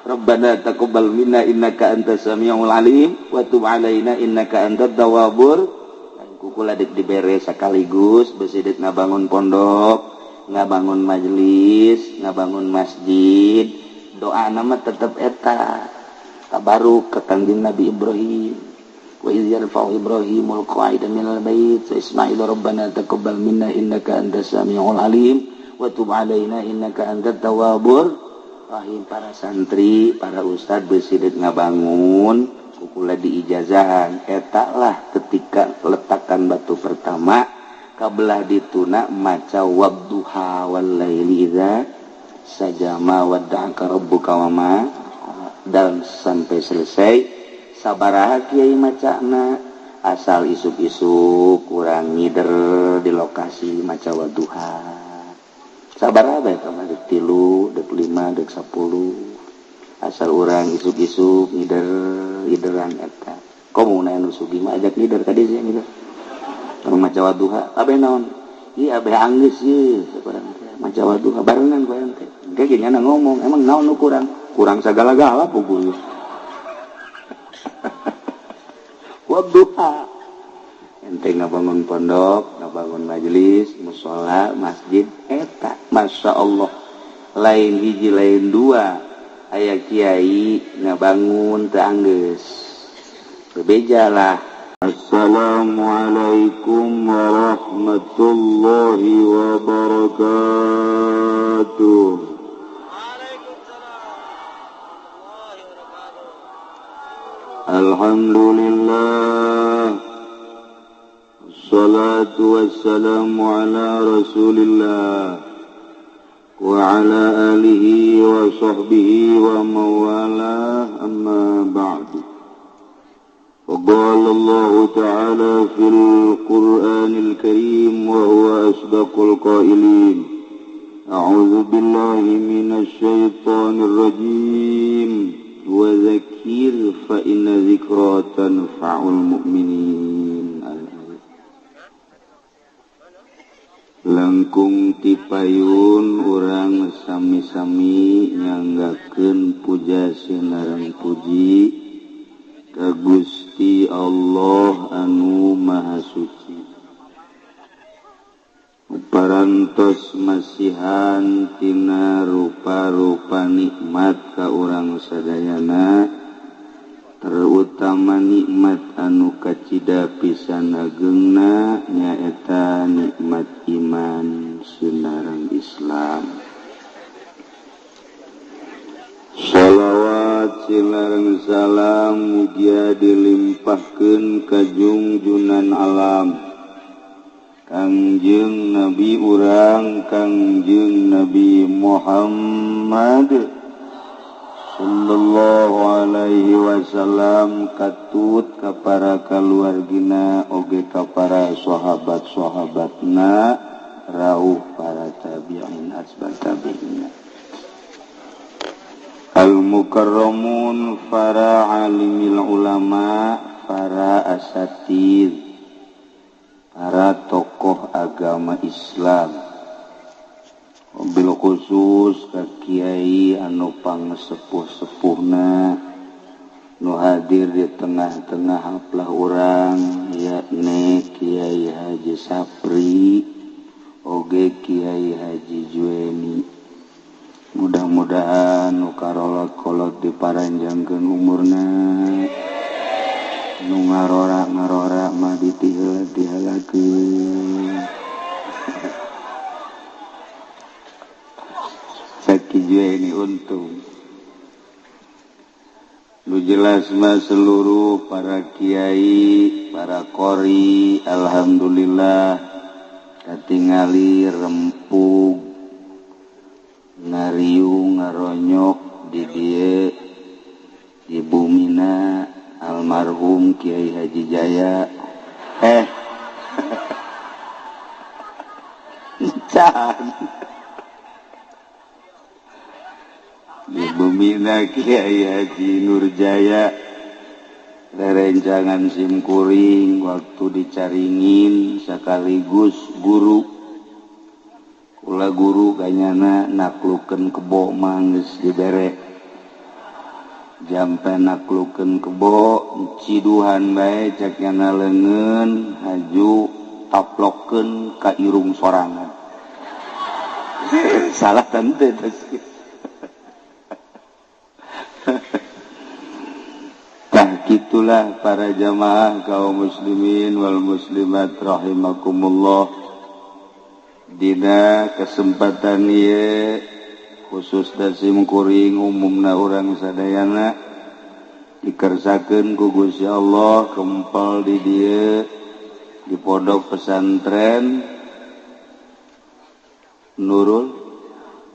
Rabbana taqabbal minna innaka antas samiul alim wa tub alaina innaka antat tawwabur. Kukula dek dibere sekaligus besi dek ngabangun pondok, ngabangun majelis, ngabangun masjid. Doa nama tetep eta tabaruk ke Kangjeng Nabi Ibrahim. Wa iz yarfa'u Ibrahimul qa'ida minal bait wa Ismail rabbana taqabbal minna innaka antas samiul alim wa tub alaina innaka antat tawwabur rahim. Para santri, para ustad besi dek ngabangun kukula diijazahan. Eta lah ketika letakan batu pertama kabelah dituna maca wadduha wal laili idza sajama wadda'aka rabbuka wama dan sampai selesai. Sabaraha kiai macana asal isuk-isuk kurang ngider di lokasi maca wadduha. Sabaraha bae ka mah dek 3, dek 5, dek 10. Asal urang isuk-isuk ngider ngideran eta. Komo na anu sugih mah ajak ngider ka dieu ngider. Kalau maca wadduha abeh naon? Ieu abeh anggeus ieu sakurang teh. Maca wadduha barengan ku ente. Engke ge nyana ngomong, emang naon nu kurang? Kurang sagala-gala puguh. Wadduha. Ente ngabangun pondok, ngabangun majelis, mushola, masjid eta Masya Allah. Lain hiji lain dua. Aya kiai ngabangun teu anggeus. Bebejalah. Assalamualaikum warahmatullahi wabarakatuh. Waalaikumsalam warahmatullahi wabarakatuh. Alhamdulillah. Wassalatu wassalamu ala Rasulillah wa ala alihi wa sahbihi wa mawalah, amma ba'du. وقال الله تعالى في القرآن الكريم وهو أصدق القائلين أعوذ بالله من الشيطان الرجيم وذكر فإن ذكرى تنفع المؤمنين. Langkung tipayun urang sami-sami nyanggakeun puja sinareng puji ka Gusti Allah anu Maha Suci. Parantos masihan tina rupa-rupa nikmat ka urang sadayana, terutama nikmat anu kacida pisan agengna nyaeta nikmat iman sinareng Islam. Shalawat silareng salam mugia dilimpahkeun ka jungjunan alam Kangjeng Nabi urang Kangjeng Nabi Muhammad sallallahu alaihi wasallam, katut ka para kaluargina oge ka para sahabat-sahabatna rauh para tabi'in asba tabi'in. Al-mukarramun, para alimil ulama, para asatid, para tokoh agama Islam, bil khusus ka kiai anu pangesepuh-sepuhna nu hadir di tengah-tengah haplah urang, yakni Kiai Haji Sapri oge Kiai Haji Jueni. Mudah-mudahan nu karolot-kolot diparanjangkeun umurna, nu ngarora-ngarora mah ditiheula-tihelakeun. Saki Jueni untung. Nu jelas mah seluruh para kiai, para qori, alhamdulillah katingali rempug ngariung ngaronyok di dieu di bumina almarhum Kiai Haji Jaya. Di bumina Kiai Haji Nurjaya, rerencangan simkuring waktu dicaringin sekaligus guru. Kula guru kanyana naklukeun kebo mah geus dibere. Jampe naklukeun kebo ciduhan bae cek nyana leungeun haju taplokkeun ka irung sorangan. Salah tante Tah kitulah para jamaah kaum muslimin wal muslimat rahimakumullah. Dina kesempatan ieu khusus dasim kuring umumna urang sadayana dikersakeun ku Gusti Allah kempal di dieu di pondok pesantren Nurul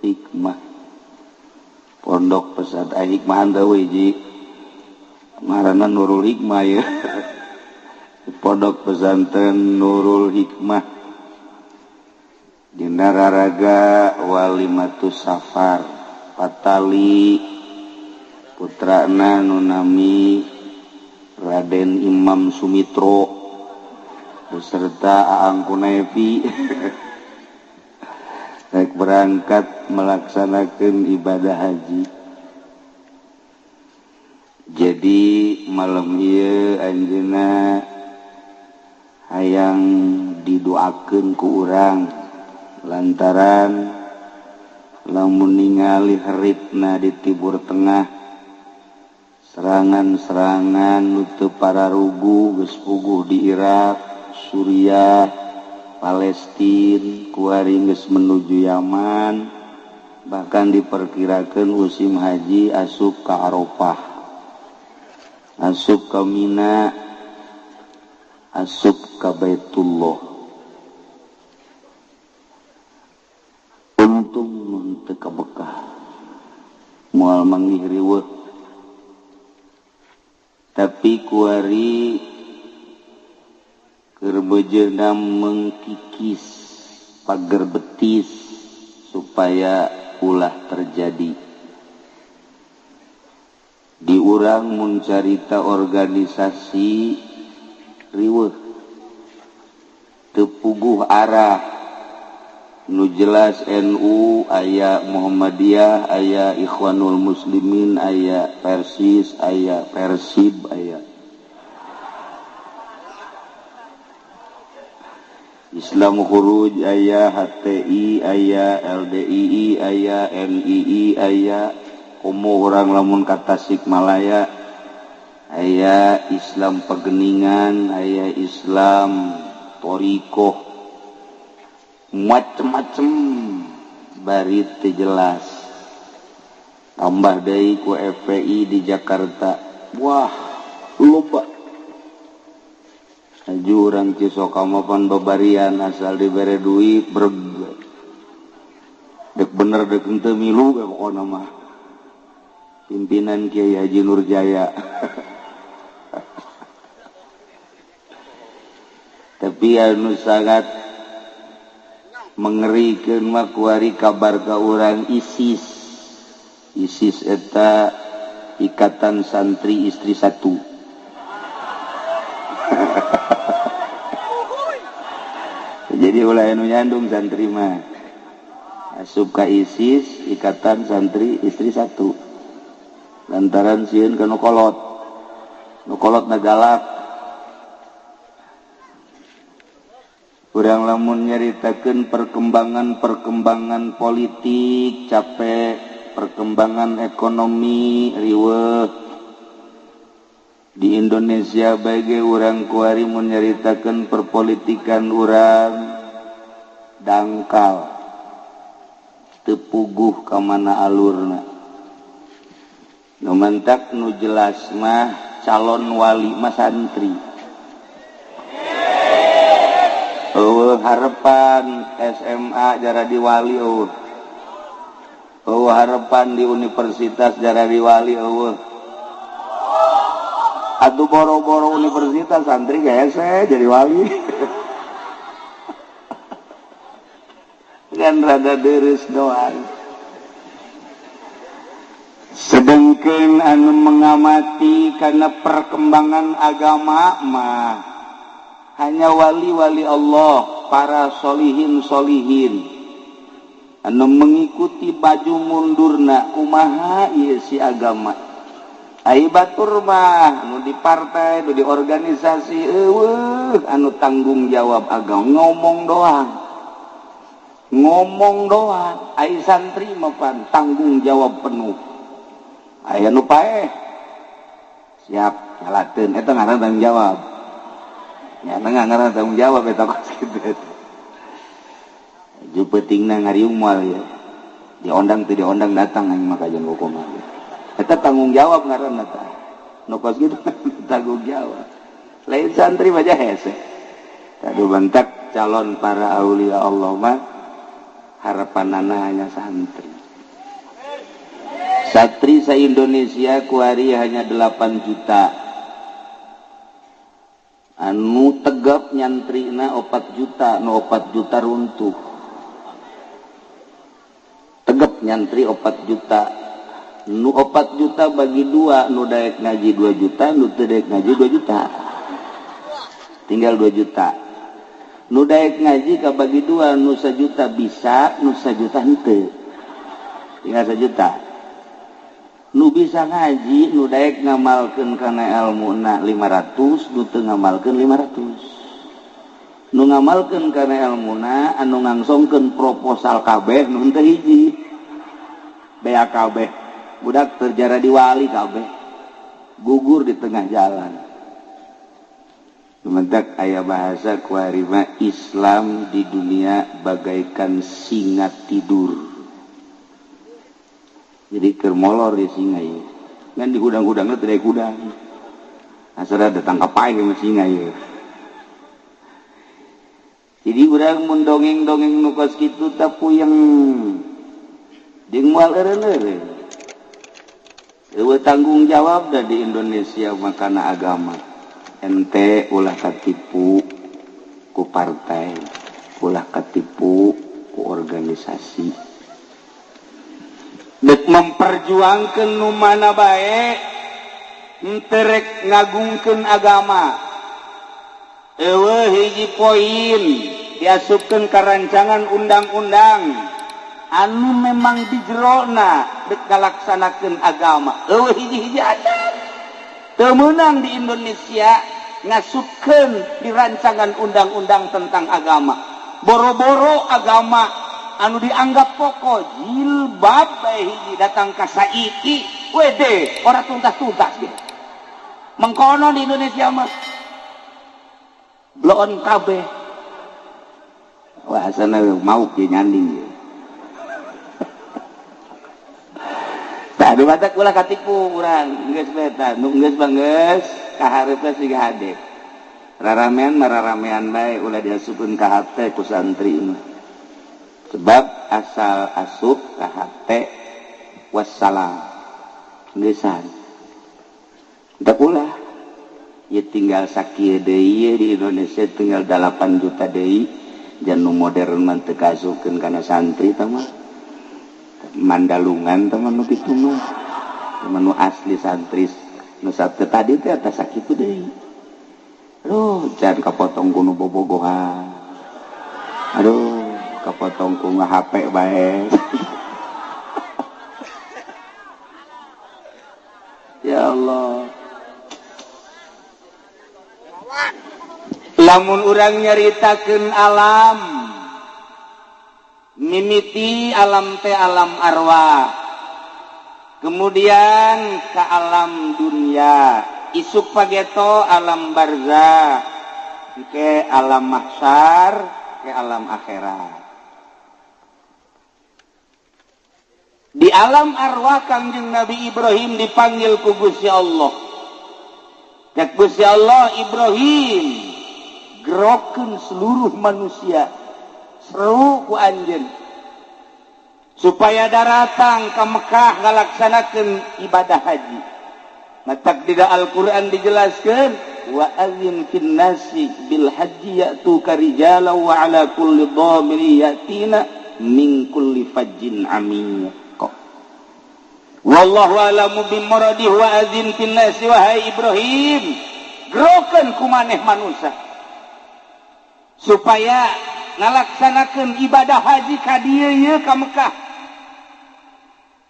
Hikmah. Pondok pesantren Hikmah teu hiji ngaranna Nurul Hikmah ya. Pondok pesantren Nurul Hikmah dina raraga Walimatus Safar Patali putrana nu nami Raden Imam Sumitro beserta Aang Kunevi rek berangkat melaksanakan ibadah haji. Jadi malam ieu anjeunna hayang didoakeun ku urang lantaran lamun ningali heritna di Timur Tengah serangan-serangan nu teu pararugu geus puguh di Irak, Suriah, Palestina, kuari geus menuju Yaman, bahkan diperkirakan musim haji asup ka Arafah, asup ka Mina, asup ka Baitullah. Untung mun teu ka Mekah, moal manggih riweuh. Tapi kuari kerbejena mengkikis pagar betis supaya ulah terjadi. Di urang mun carita organisasi riweuh teu puguh arah nu jelas NU aya Muhammadiyah aya Ikhwanul Muslimin aya Persis aya Persib aya Islam Khuruj aya HTI aya LDII aya NII aya komo urang lamun ka Tasikmalaya aya Islam Pegeningan aya Islam Torikoh macem-macem bari teu jelas. Tambah deui ku FPI di Jakarta, wah loba. Aju urang Cisokamapan babarian asal dibere duit breg. Dek bener dek henteu milu ge pokona mah. Pimpinan Kiai Haji Nurjaya. Tapi anu sangat mengerikeun mah kuari kabar ka urang ISIS. ISIS eta Ikatan Santri Istri Satu. Jadi ulah anu nyandung santri mah asup ka ISIS Ikatan Santri Istri Satu lantaran sieun ka nu kolot, nu kolot na galak. Urang lamun nyaritakeun perkembangan-perkembangan politik capek, perkembangan ekonomi riweuh di Indonesia bae urang kuari mun nyaritakeun perpolitikan urang dangkal teu puguh ka mana alurna. Nu mantak nu jelas mah calon wali mah santri. Eueuh harepan SMA jaradi wali eueuh. Eueuh harepan di universitas jaradi wali eueuh. Atuh boro-boro universitas santri hese jadi wali. Kan rada deres doang. Sedengkeun anu mengamati karena perkembangan agama mah hanya wali-wali Allah, para solihin-solihin anu mengikuti baju mundurna kumaha ieu si agama. Ai batur mah anu di partai, nu di organisasi eueuh anu tanggung jawab agama ngomong doang. Ngomong doang, ai santri mah pan tanggung jawab penuh. Aya nu paeh. Siap nyalakeun eta ngaran tanggung jawab. Nya ngaran tanggung jawab eta kos kitu. Ju peutingna ngariung moal ya. Diondang teu diondang datang aing mah kajian kumaha. Eta tanggung jawab ngaranna tah. Nu kos kitu tanggung jawab. Lain santri mah hese. Tadu bantak calon para aulia Allah mah harapanana hanya santri. Santri sa-Indonesia kuari hanya 8 juta. Anu tegap nyantrina 4 juta, nu 4 juta runtuh. Tegap nyantri 4 juta. Nu 4 juta bagi 2, nu daek ngaji 2 juta, nu teu daek ngaji 2 juta. Tinggal 2 juta. Nu daek ngaji kabagi 2, nu 1 juta bisa, nu 1 juta henteu. Tinggal 1 juta. Nu bisa ngaji, nu daek ngamalkeun kana elmuna 500, nu teu ngamalkeun 500. Nu ngamalkeun kana elmuna anu ngangsongkeun proposal kabeh nu henteu hiji. Bea kabeh. Budak terjara di wali kabeh. Gugur di tengah jalan. Mentak aya bahasa kuarima Islam di dunia bagaikan singa tidur. Jadi keur molor di singa ieu. Ngan di hudang-hudangna teu daek hudang. Asal datang ka paeh mah singa ieu. Jadi urang mun dongeng-dongeng nu kos kitu tah puyeng. Jeung moal eureun-eureun. Eueuh tanggung jawab da di Indonesia mah kana agama. Ente ulah katipu ku partai, ulah katipu ku organisasi. Dek memperjuangkeun nu mana bae, henteu rek ngagungkeun agama. Eueuh hiji poin diasupkeun ka rancangan undang-undang anu memang dijerona dek ngalaksanakeun agama. Eueuh hiji-hiji acan. Teu meunang di Indonesia ngasupkeun di rancangan undang-undang tentang agama. Boro-boro agama anu dianggap pokok jilbab bae hiji datang ka saiki wede ora tuntas-tuntas gitu. Mengkono di Indonesia mah bloon kabeh. Wah asana mau ge nyanding ye. Tah nu batak ulah katipu urang geus bae tah nu geus mah geus kaharepna siga hade. Raramean mah raramean bae ulah diasupkeun ka hate ku santri mah. Sebab asal asup ka hate wassalam geusan. Teu ulah ye tinggal sakieu deui di Indonesia tinggal 8 juta deui jan nu modern mah teu kaasupkeun kana santri tah mah. Mandalungan teman nu kitu mah teman nu asli santri nu sabtu tadi teh atas sakitu deui. Aduh, jangan kapotong ku nu bobogohan. Aduh, kapotong ku HP bae. Ya Allah. Lamun urang nyaritakeun alam mimiti alam teh alam arwah, kemudian ke alam dunia, isuk pageto alam barzah, ke alam mahsyar, ke alam akhirat. Di alam arwah Kangjeng Nabi Ibrahim dipanggil ku Gusti Allah. Cek Gusti Allah, Ibrahim gerokeun seluruh manusia, seru ku anjeun supaya daratang ka Mekah ngalaksanakeun ibadah haji. Matak di Al-Qur'an dijelaskeun wa azin fin nasi bil haji ya'tuka rijala wa ala kulli dhamiri ya'tina min kulli fajjin amiq. Wallahu a'lamu bi muradihi wa azin fin nasi wahai Ibrahim, gerokeun ku maneh manusia supaya ngalaksanakeun ibadah haji ka dieu ieu ka Mekah.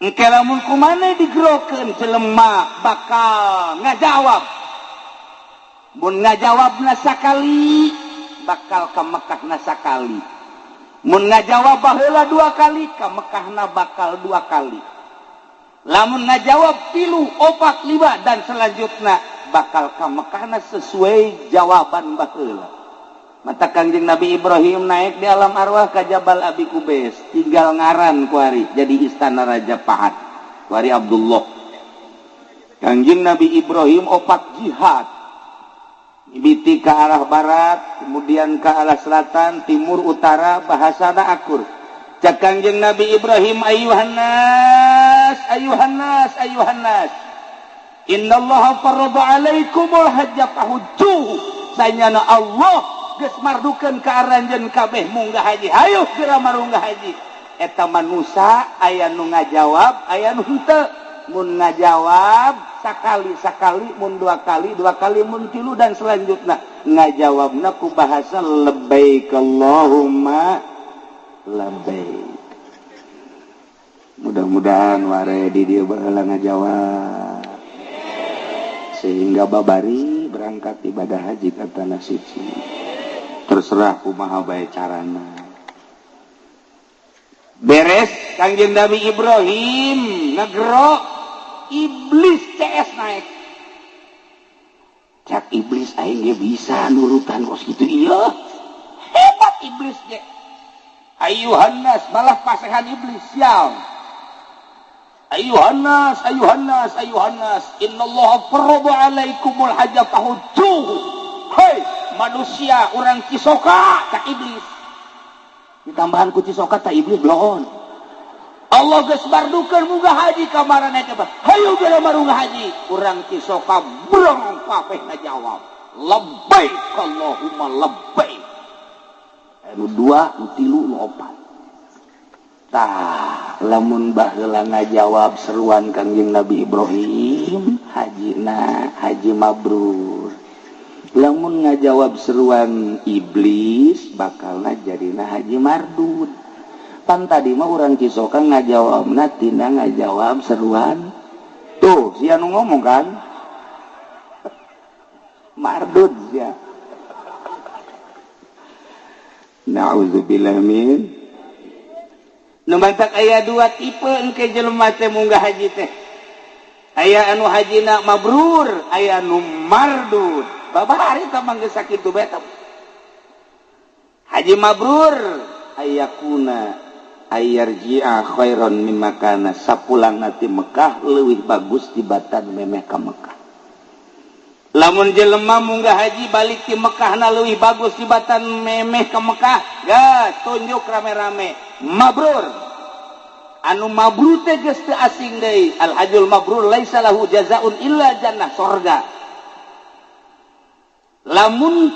Engke lamun kumaneh digerokeun jelema bakal ngajawab. Mun ngajawabna sakali bakal ka Mekahna sakali. Mun ngajawab baheula dua kali ka Mekahna bakal dua kali. Lamun ngajawab 3, 4, 5 dan selanjutnya bakal ka Mekahna sesuai jawaban baheula. Mata Kangjeng Nabi Ibrahim naik di alam arwah ka Jabal Abi Kubais, tinggal ngaran kuari jadi istana Raja Pahat, kuari Abdullah. Kangjeng Nabi Ibrahim opat jihad, mimiti ke arah barat, kemudian ke arah selatan, timur, utara, bahasana akur. Cak Kangjeng Nabi Ibrahim, ayuhan nas, ayuhan nas, ayuhan nas. Innallaha farada alaikumul hajja fahujjuhu. Sanyana Allah geus mardukeun ka aranjeun kabeh munggah haji. Hayu geura marunggah haji. Eta manusa aya nu ngajawab, aya nu henteu. Mun ngajawab sakali-sakali, mun dua kali, dua kali, mun tilu dan selanjutnya. Ngajawabna ku bahasa labbaik Allahumma labbaik. Mudah-mudahan ware di dieu baheula ngajawab. Sehingga babari berangkat ibadah haji ka tanah suci. Terserah kumaha bae carana. Beres Kangjeng Nabi Ibrahim ngegero, iblis CS naik. Cak iblis aing ge bisa nurutan kos kitu ieu. Hebat iblis ge. Ayuhan nas, malah pasehan iblis sial. Ayuhan nas, ayuhan nas, ayuhan nas, innallaha farada alaikumul hajja fahujjuhu. Hei manusia orang Cisoka tak iblis. Ditambahan ku Cisoka tak iblis bloon. Allah geus mardukeun munggah haji ka maraneh teh. Hayu geura marunggah haji. Urang Cisoka brong kabeh ngajawab. Labbaik Allahumma labbaik. Anu 2, nu 3, nu 4. Tah, lamun baheula ngajawab seruan Kangjeng Nabi Ibrahim, hajina haji mabrur. Lamun ngajawab seruan iblis bakalna jadina haji mardud. Pan tadi mah urang Cisoka ngajawabna tina ngajawab seruan. Tuh, sia nu ngomong kan? Mardud sia. Nauzubillah min. Nu mantak aya dua tipe engke jelema teh munggah haji teh. Aya anu hajina mabrur, aya anu mardud. Babari tamang geus sakitu bae. Haji mabrur ayakuna ayarji'a khairan mimma kana, sapulangna ti Mekah leuwih bagus tibatan memeh ka Mekah. Lamun jelema munggah haji balik ti Mekahna leuwih bagus tibatan memeh ka Mekah, geus tunjuk rame-rame mabrur. Anu mabrur teh geus teu asing deui. Al hajjul mabrur laisa lahu jazaa'un illa jannah, sorga. Lamun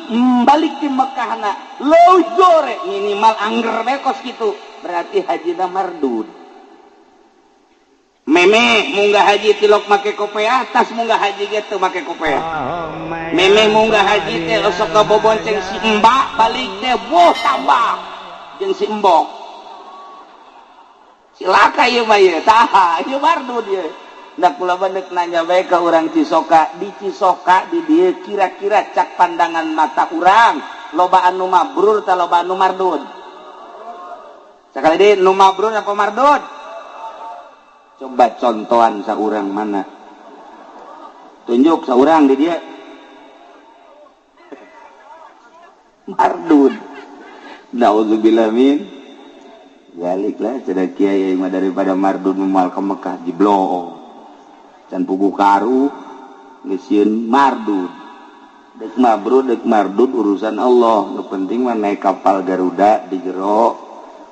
balik di Mekahna leuwih gore minimal angger bae kos kitu, berarti hajina mardud. Memeh munggah haji tilok make kopeah, tas munggah haji ge teu make kopeah. Memeh munggah haji teh osok kabobonceng si embak, balik teh boh tambah jeung si embok. Cilaka ieu mah ieu, tah ieu mardud ieu. Nah kula mah deuk nanya bae ka urang Cisoka, di Cisoka di dieu kira-kira cak pandangan mata urang loba anu mabrur ta loba anu mardud? Sakali deui nu mabrur apa mardud? Coba contohan saurang mana? Tunjuk saurang di dieu. Mardud. Nauzubillah min dzalik lah cenah kiai mah daripada mardud moal ka Mekah jiblong. Can pugu karu geus sieun mardud. Dek mabrur dek mardud urusan Allah. Nu penting mah naik kapal Garuda di jero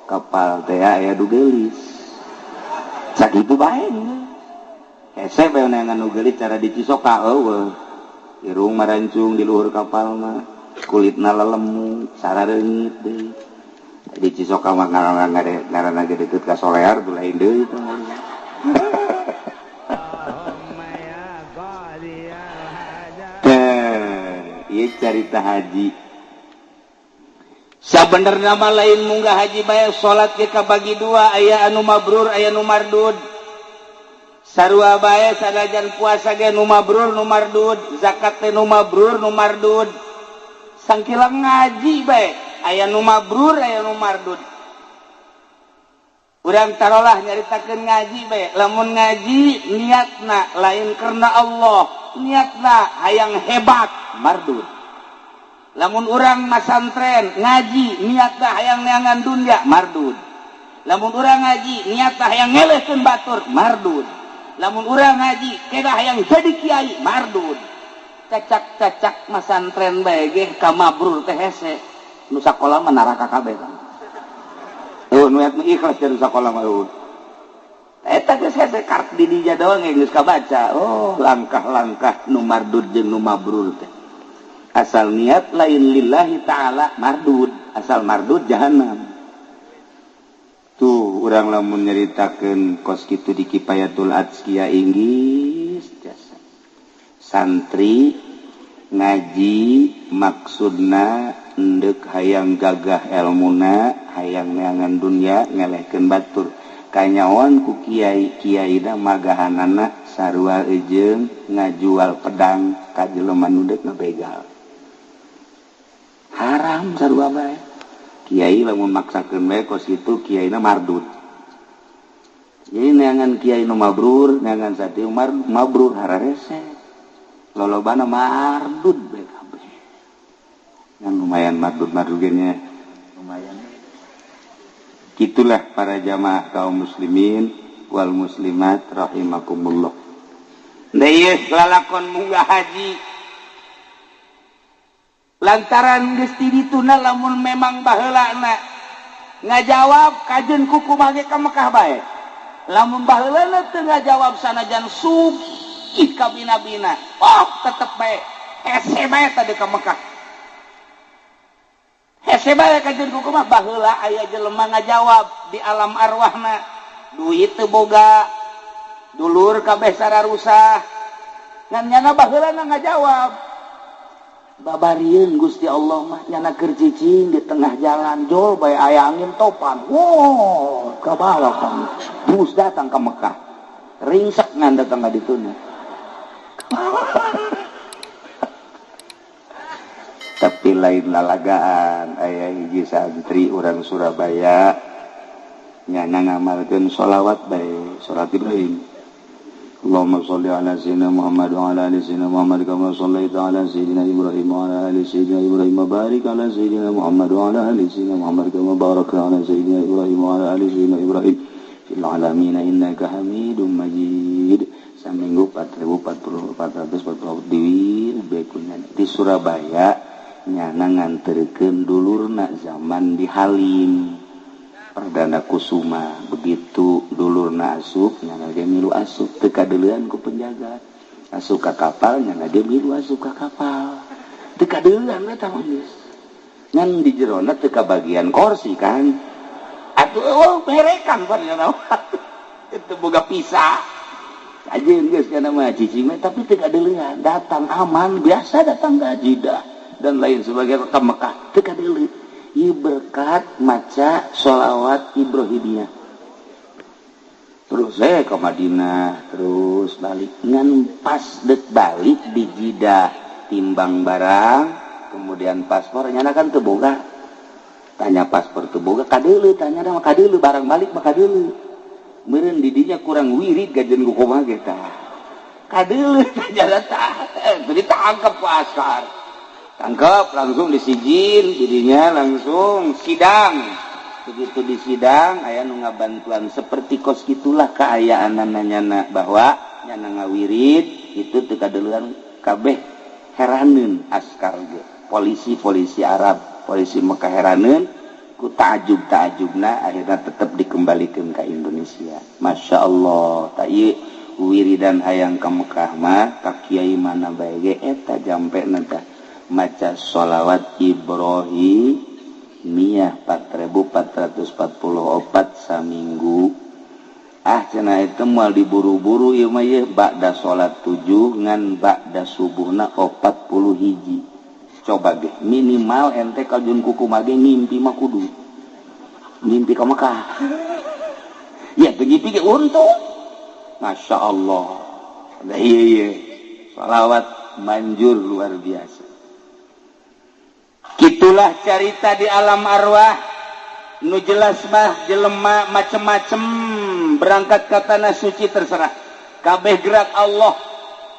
kapal teh aya du geulis. Sakitu bae. Hese bae neangan nu geulis cara di Cisoka eueuh. Irung marancung di luhur kapal mah, kulitna lelemu, sarareungit deui. Di Cisoka mah ngaranna ge deukeut ka Solear tuh lain deui teh. Ieu carita haji. Sabenerna mah lain munggah haji bae, salat ge kabagi dua, aya anu mabrur, aya anu mardud. Sarua bae sanajan puasa ge nu mabrur nu mardud, zakat teh nu mabrur nu mardud. Sangkilang ngaji bae aya nu mabrur aya nu mardud. Urang tarolah nyaritakeun ngaji bae, lamun ngaji niatna lain karena Allah, niatna hayang hebat mardud. Lamun urang masantren ngaji niatna hayang neangan dunya mardud. Lamun urang ngaji niatna hayang ngelehkeun batur mardud. Lamun urang ngaji kedah hayang jadi kiai mardud. Cacak-cacak masantren bae ge ka mabrur teh hese. Nu sakola mah neraka kabeh. Eueuh nu ikhlas dari sakola mah eueuh. Eta geus hese kart di dinya doang geus kabaca. Oh, langkah-langkah nu mardud jeung nu mabrur teh. Asal niat lain lillahi ta'ala mardud, asal mardud jahanam. Tuh urang lamun nyaritakeun kos kitu di Kifayatul Adzkiya Inggris jasa. Santri ngaji maksudna endek hayang gagah elmuna, hayang neangan dunya ngelehkeun batur. Kanyawan ku kiai kiaina magahanana sarua eujeung ngajual pedang ka jelema nu deuk ngabegal. Haram sarua bae. Kiai lamun maksakeun bae kos kitu kiaina mardud. Jadi neangan kiai nu mabrur, neangan santri mabrur hararese. Lolobana mardud bae kabeh. Yang lumayan mardud-mardud ge nya. Lumayan. Kitulah para jamaah kaum muslimin wal muslimat rahimakumullah. Deui lalakon munggah haji. Lantaran geus ti dituna lamun memang baheulana ngajawab kajeun kuku mah ge ka Mekah bae. Lamun baheulana teu ngajawab sanajan sugih ka bina-bina, oh tetep bae hese bae tadi ka Mekah. Hese bae kajeun kuku mah baheula aya jelema ngajawab di alam arwahna, duit teu boga, dulur kabeh sararusah. Ngan nyana baheulana ngajawab. Babarieun Gusti Allah mah nyana keur cicing di tengah jalan jol bae aya angin topan. Wow, ka bawah kan. Bus datang ke Mekah. Ringsek ngan datang ka dituna. Tapi lain lalagaan aya hiji santri urang Surabaya nyana ngamalkeun sholawat bae, salat Ibrahim. Allahumma sholli ala sayyidina Muhammad wa ala ali sayyidina Muhammad kama shallaita ala sayyidina Ibrahim wa ala ali sayyidina Ibrahim wa barik ala sayyidina Muhammad wa ala ali sayyidina Muhammad kama barakta ala sayyidina Ibrahim wa ala ali sayyidina Ibrahim fil alamin innaka Hamidum Majid. Saminggu 4444 diwir bekunya di Surabaya nyana nganterkeun dulurna zaman di Halim Perdana Kusuma. Begitu dulurna asup nyana ge milu asup teu kadeulean ku penjaga, asup ka kapal nyana ge milu asup ka kapal teu kadeulean eta mah geus ngan di jerona teu kabagian kursi kan atuh oh berekan pan nyana itu boga pisah ajeun geus kana mah cicing tapi teu kadeulean datang aman biasa datang ka Jeddah dan lain sebagainya ke Mekah teu kadeulean. Ieu berkat maca sholawat Ibrahimiyah. Terus saya ke Madinah, terus balik. Ngan pas dek balik di Jeddah, timbang barang, kemudian paspor nyana kan teu boga. Tanya paspor teu boga, kadeuleu tanya mah kadeuleu barang balik mah kadeuleu. Meureun di dinya kurang wirid gajeun ku kumaha ge tah. Kadeuleu tanya tah, ditangkep ku askar. Tangkap langsung disijil, jadinya langsung sidang. Begitu disidang, aya nu ngabantuan seperti kos gitulah kaayaan nyana bahwa nyana ngawirid itu teu kadeulean kabeh heraneun askar ge. Polisi-polisi Arab, polisi Mekah heraneun ku ta'ajub-ta'ajubna akhirna tetep dikembalikeun ka Indonesia. Masya Allah, ta ieu wiridan hayang ka Mekah mah ka kiai mana bae ge eta jampena tah. Maca sholawat Ibrahimiyah 4444 saminggu. Ah cenah itu moal diburu-buru ieu mah ieu ba'da salat 7 ngan ba'da subuhna 41. Coba ge minimal ente kaljun kuku mage ngimpi mah kudu. Ngimpi ka Mekah. Ya teu ngimpi ge untung. Masya Allah. Nah, iya. Salawat manjur luar biasa. Gitulah carita di alam arwah. Nu jelas mah jelema macem-macem berangkat ke tanah suci terserah. Kabeh gerak Allah.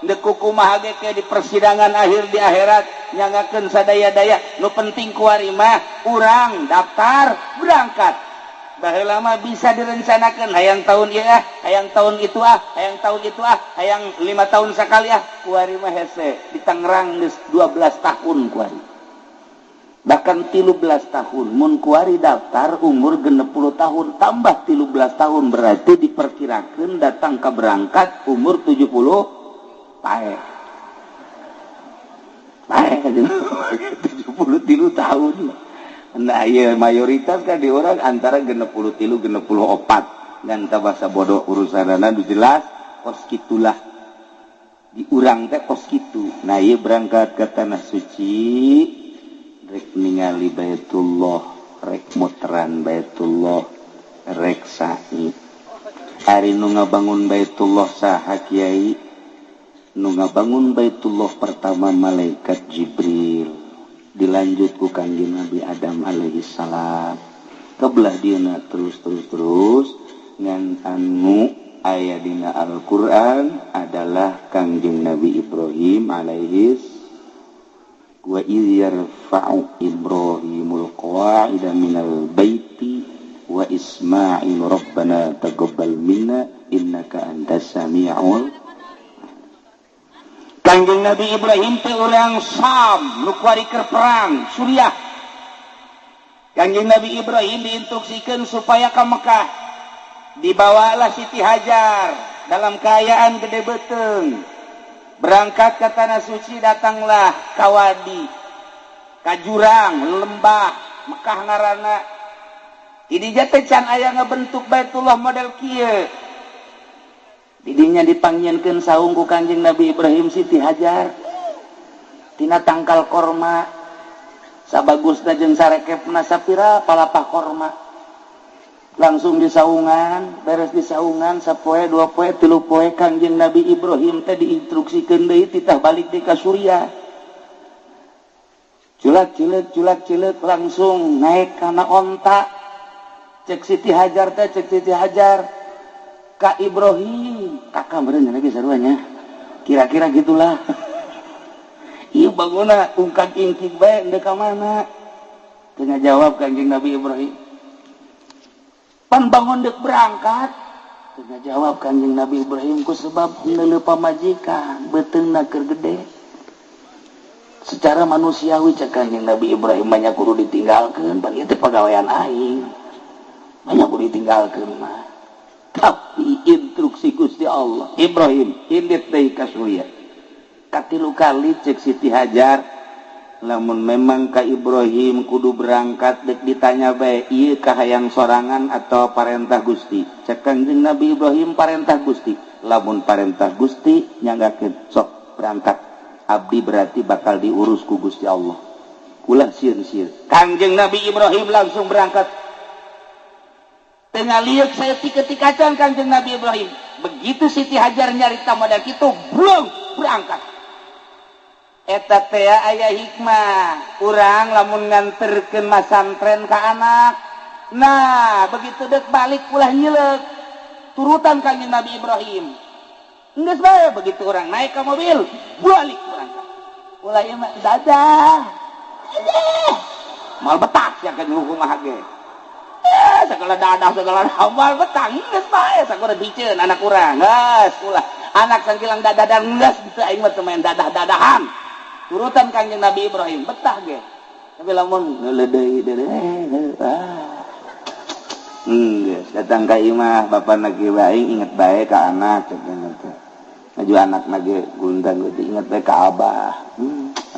Ndek kumaha ge ke di persidangan akhir di akhirat nyangakeun sadaya-daya. Nu penting kuari mah urang daftar berangkat. Baheula mah bisa direncanakeun hayang tahun ieu ah, hayang tahun itu ah, hayang tahun itu ah, hayang 5 tahun sakali ah. Kuari mah hese di Tangerang geus 12 tahun kuari. Bahkan 13 tahun mun kuari daftar umur 60 tahun tambah 13 tahun berarti diperkirakan datang ke berangkat umur 70 pae. Pae 73 tahun. Nah iya mayoritas kan di orang antara 63 64 dan bahasa bodoh urusanana nu jelas kos kitulah di urang teh kos kitu. Nah iya berangkat ke tanah suci rek ningali Baitullah, rek muteran Baitullah, rek sa'i. Ari nu ngabangun Baitullah saha kiai? Nu ngabangun Baitullah pertama malaikat Jibril, dilanjut ku Kangjeng Nabi Adam alaihi salam. Kebelah dieuna terus terus terus ngan anu aya dina Al-Qur'an adalah Kangjeng Nabi Ibrahim alaihi wa idh yarfa'u Ibrahimul qawa'ida minal baiti wa Ismail rabbana taqabbal minna innaka antas samiul. Kangjeng Nabi Ibrahim teh urang Sam nu kuari keur perang Suriah. Kangjeng Nabi Ibrahim diinstruksikeun supaya ka Mekah. Dibawalah Siti Hajar dalam keadaan gede beuteung. Berangkat ke tanah suci, datanglah ka wadi, ka jurang, lembah Mekah ngaranna. Didinya teh can aya ngabentuk Baitullah model kieu. Didinya dipanggieunkeun saung ku Kangjeng Nabi Ibrahim Siti Hajar. Tina tangkal korma. Sabagusna jeung sarekepna sapira palapah korma. Langsung disaungan, beres disaungan sapoe, dua poe, tilu poe Kangjeng Nabi Ibrahim teh diinstruksikeun deui titah balik deui ka Suriah. Culak cileuk culak cileuk langsung naik kana onta. Cek Siti Hajar teh, cek Siti Hajar ka Ibrahim, kakak meureun lagi saruanya. Kira-kira gitulah. Ieu bangunna ungkak ingkik bae endek ka mana? Teu ngajawab Kangjeng Nabi Ibrahim. Pan bangun dek berangkat. Teu ngajawab Kangjeng Nabi Ibrahim ku sebab neuleuh pamajikan beuteungna keur gede. Secara manusiawi cek Kangjeng Nabi Ibrahim banyak kudu ditinggalkeun, pan ieu teh pagawean aing. Banyak kudu ditinggalkeun mah. Tapi instruksi Gusti Allah, Ibrahim indit deui ka Suriah. Katilu kali cek Siti Hajar, lamun memang ka Ibrahim kudu berangkat dek ditanya bae ieu kahayang sorangan atau parentah Gusti. Cek Kangjeng Nabi Ibrahim parentah Gusti. Lamun parentah Gusti nyanggakeun sok berangkat. Abdi berarti bakal diurus ku Gusti Allah. Ulah sieun-sieun. Kangjeng Nabi Ibrahim langsung berangkat. Tengah liuk saya tika-tikacan Kangjeng Nabi Ibrahim. Begitu Siti Hajar nyarita modal kitu, belum berangkat. Eta teh aya hikmah. Urang lamun nganterkeun masantren ka anak. Nah, begitu dek balik ulah nyileuk. Turutan Kangjeng Nabi Ibrahim. Geus bae begitu urang naik ke mobil, balik berangkat. Ulah ieu mah dadah. Dadah. Mal betak sia kan kumaha ge. Segala dadah segala hamal betang geus bae sakuda biceun anak urang geus ulah anak sangkilang dadah geus teu aing mah teu main dadah-dadahan. Turutan Kangjeng Nabi Ibrahim betah ge. Tapi lamun ngeuleuh deui geus datang ka imah bapana ge aing inget bae ka anak cek teh. Aju anakna ge gundang ge inget bae ka abah.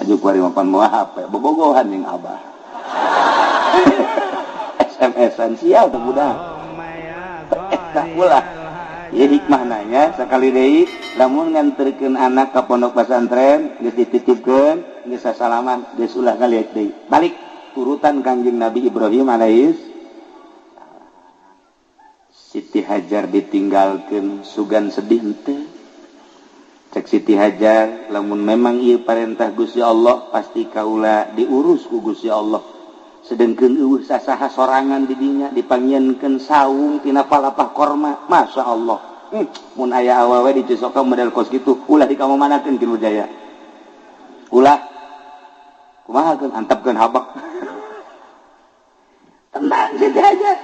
Aju kuari mapan moal HP bobogohan jeung abah. SMS-an sial tuh budak. Eta ulah. Ya hikmah nanya sekali deui lamun nganterkeun anak ka pondok pesantren geus dititipkeun geus sasalaman geus ulah ngaliat deui. Balik turutan Kangjeng Nabi Ibrahim alaihi. Siti Hajar ditinggalkeun sugan sedih henteu. Cek Siti Hajar lamun memang ieu parentah Gusti Allah pasti kaula diurus ku Gusti Allah. Sedengkeun eueuh sasaha sorangan di dinya dipanggieunkeun saung tina palapah korma. Masya Allah. Mun aya awewe dicosokan model kos kitu ulah dikamamanakeun ki Nurjaya. Ulah kumaha keun antepkeun habak. Tenang Siti Hajar.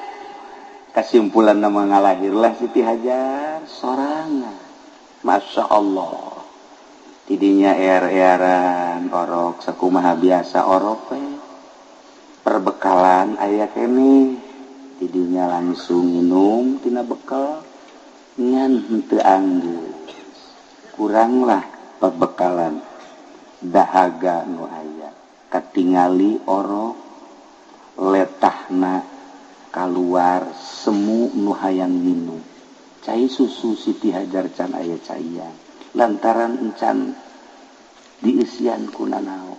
Kesimpulan nama ngalahirlah Siti Hajar sorangan. Masya Allah. Tidinya er-eran orok sakumaha biasa orok we. Perbekalan aya keneh. Tidinya langsung minum tina bekal ngan henteu anggeus. Kuranglah perbekalan dahaga nu aya. Katingali orok letahna kaluar semu nu hayang minum. Cai susu Siti Hajar can aya caian lantaran encan diisian ku nanaon.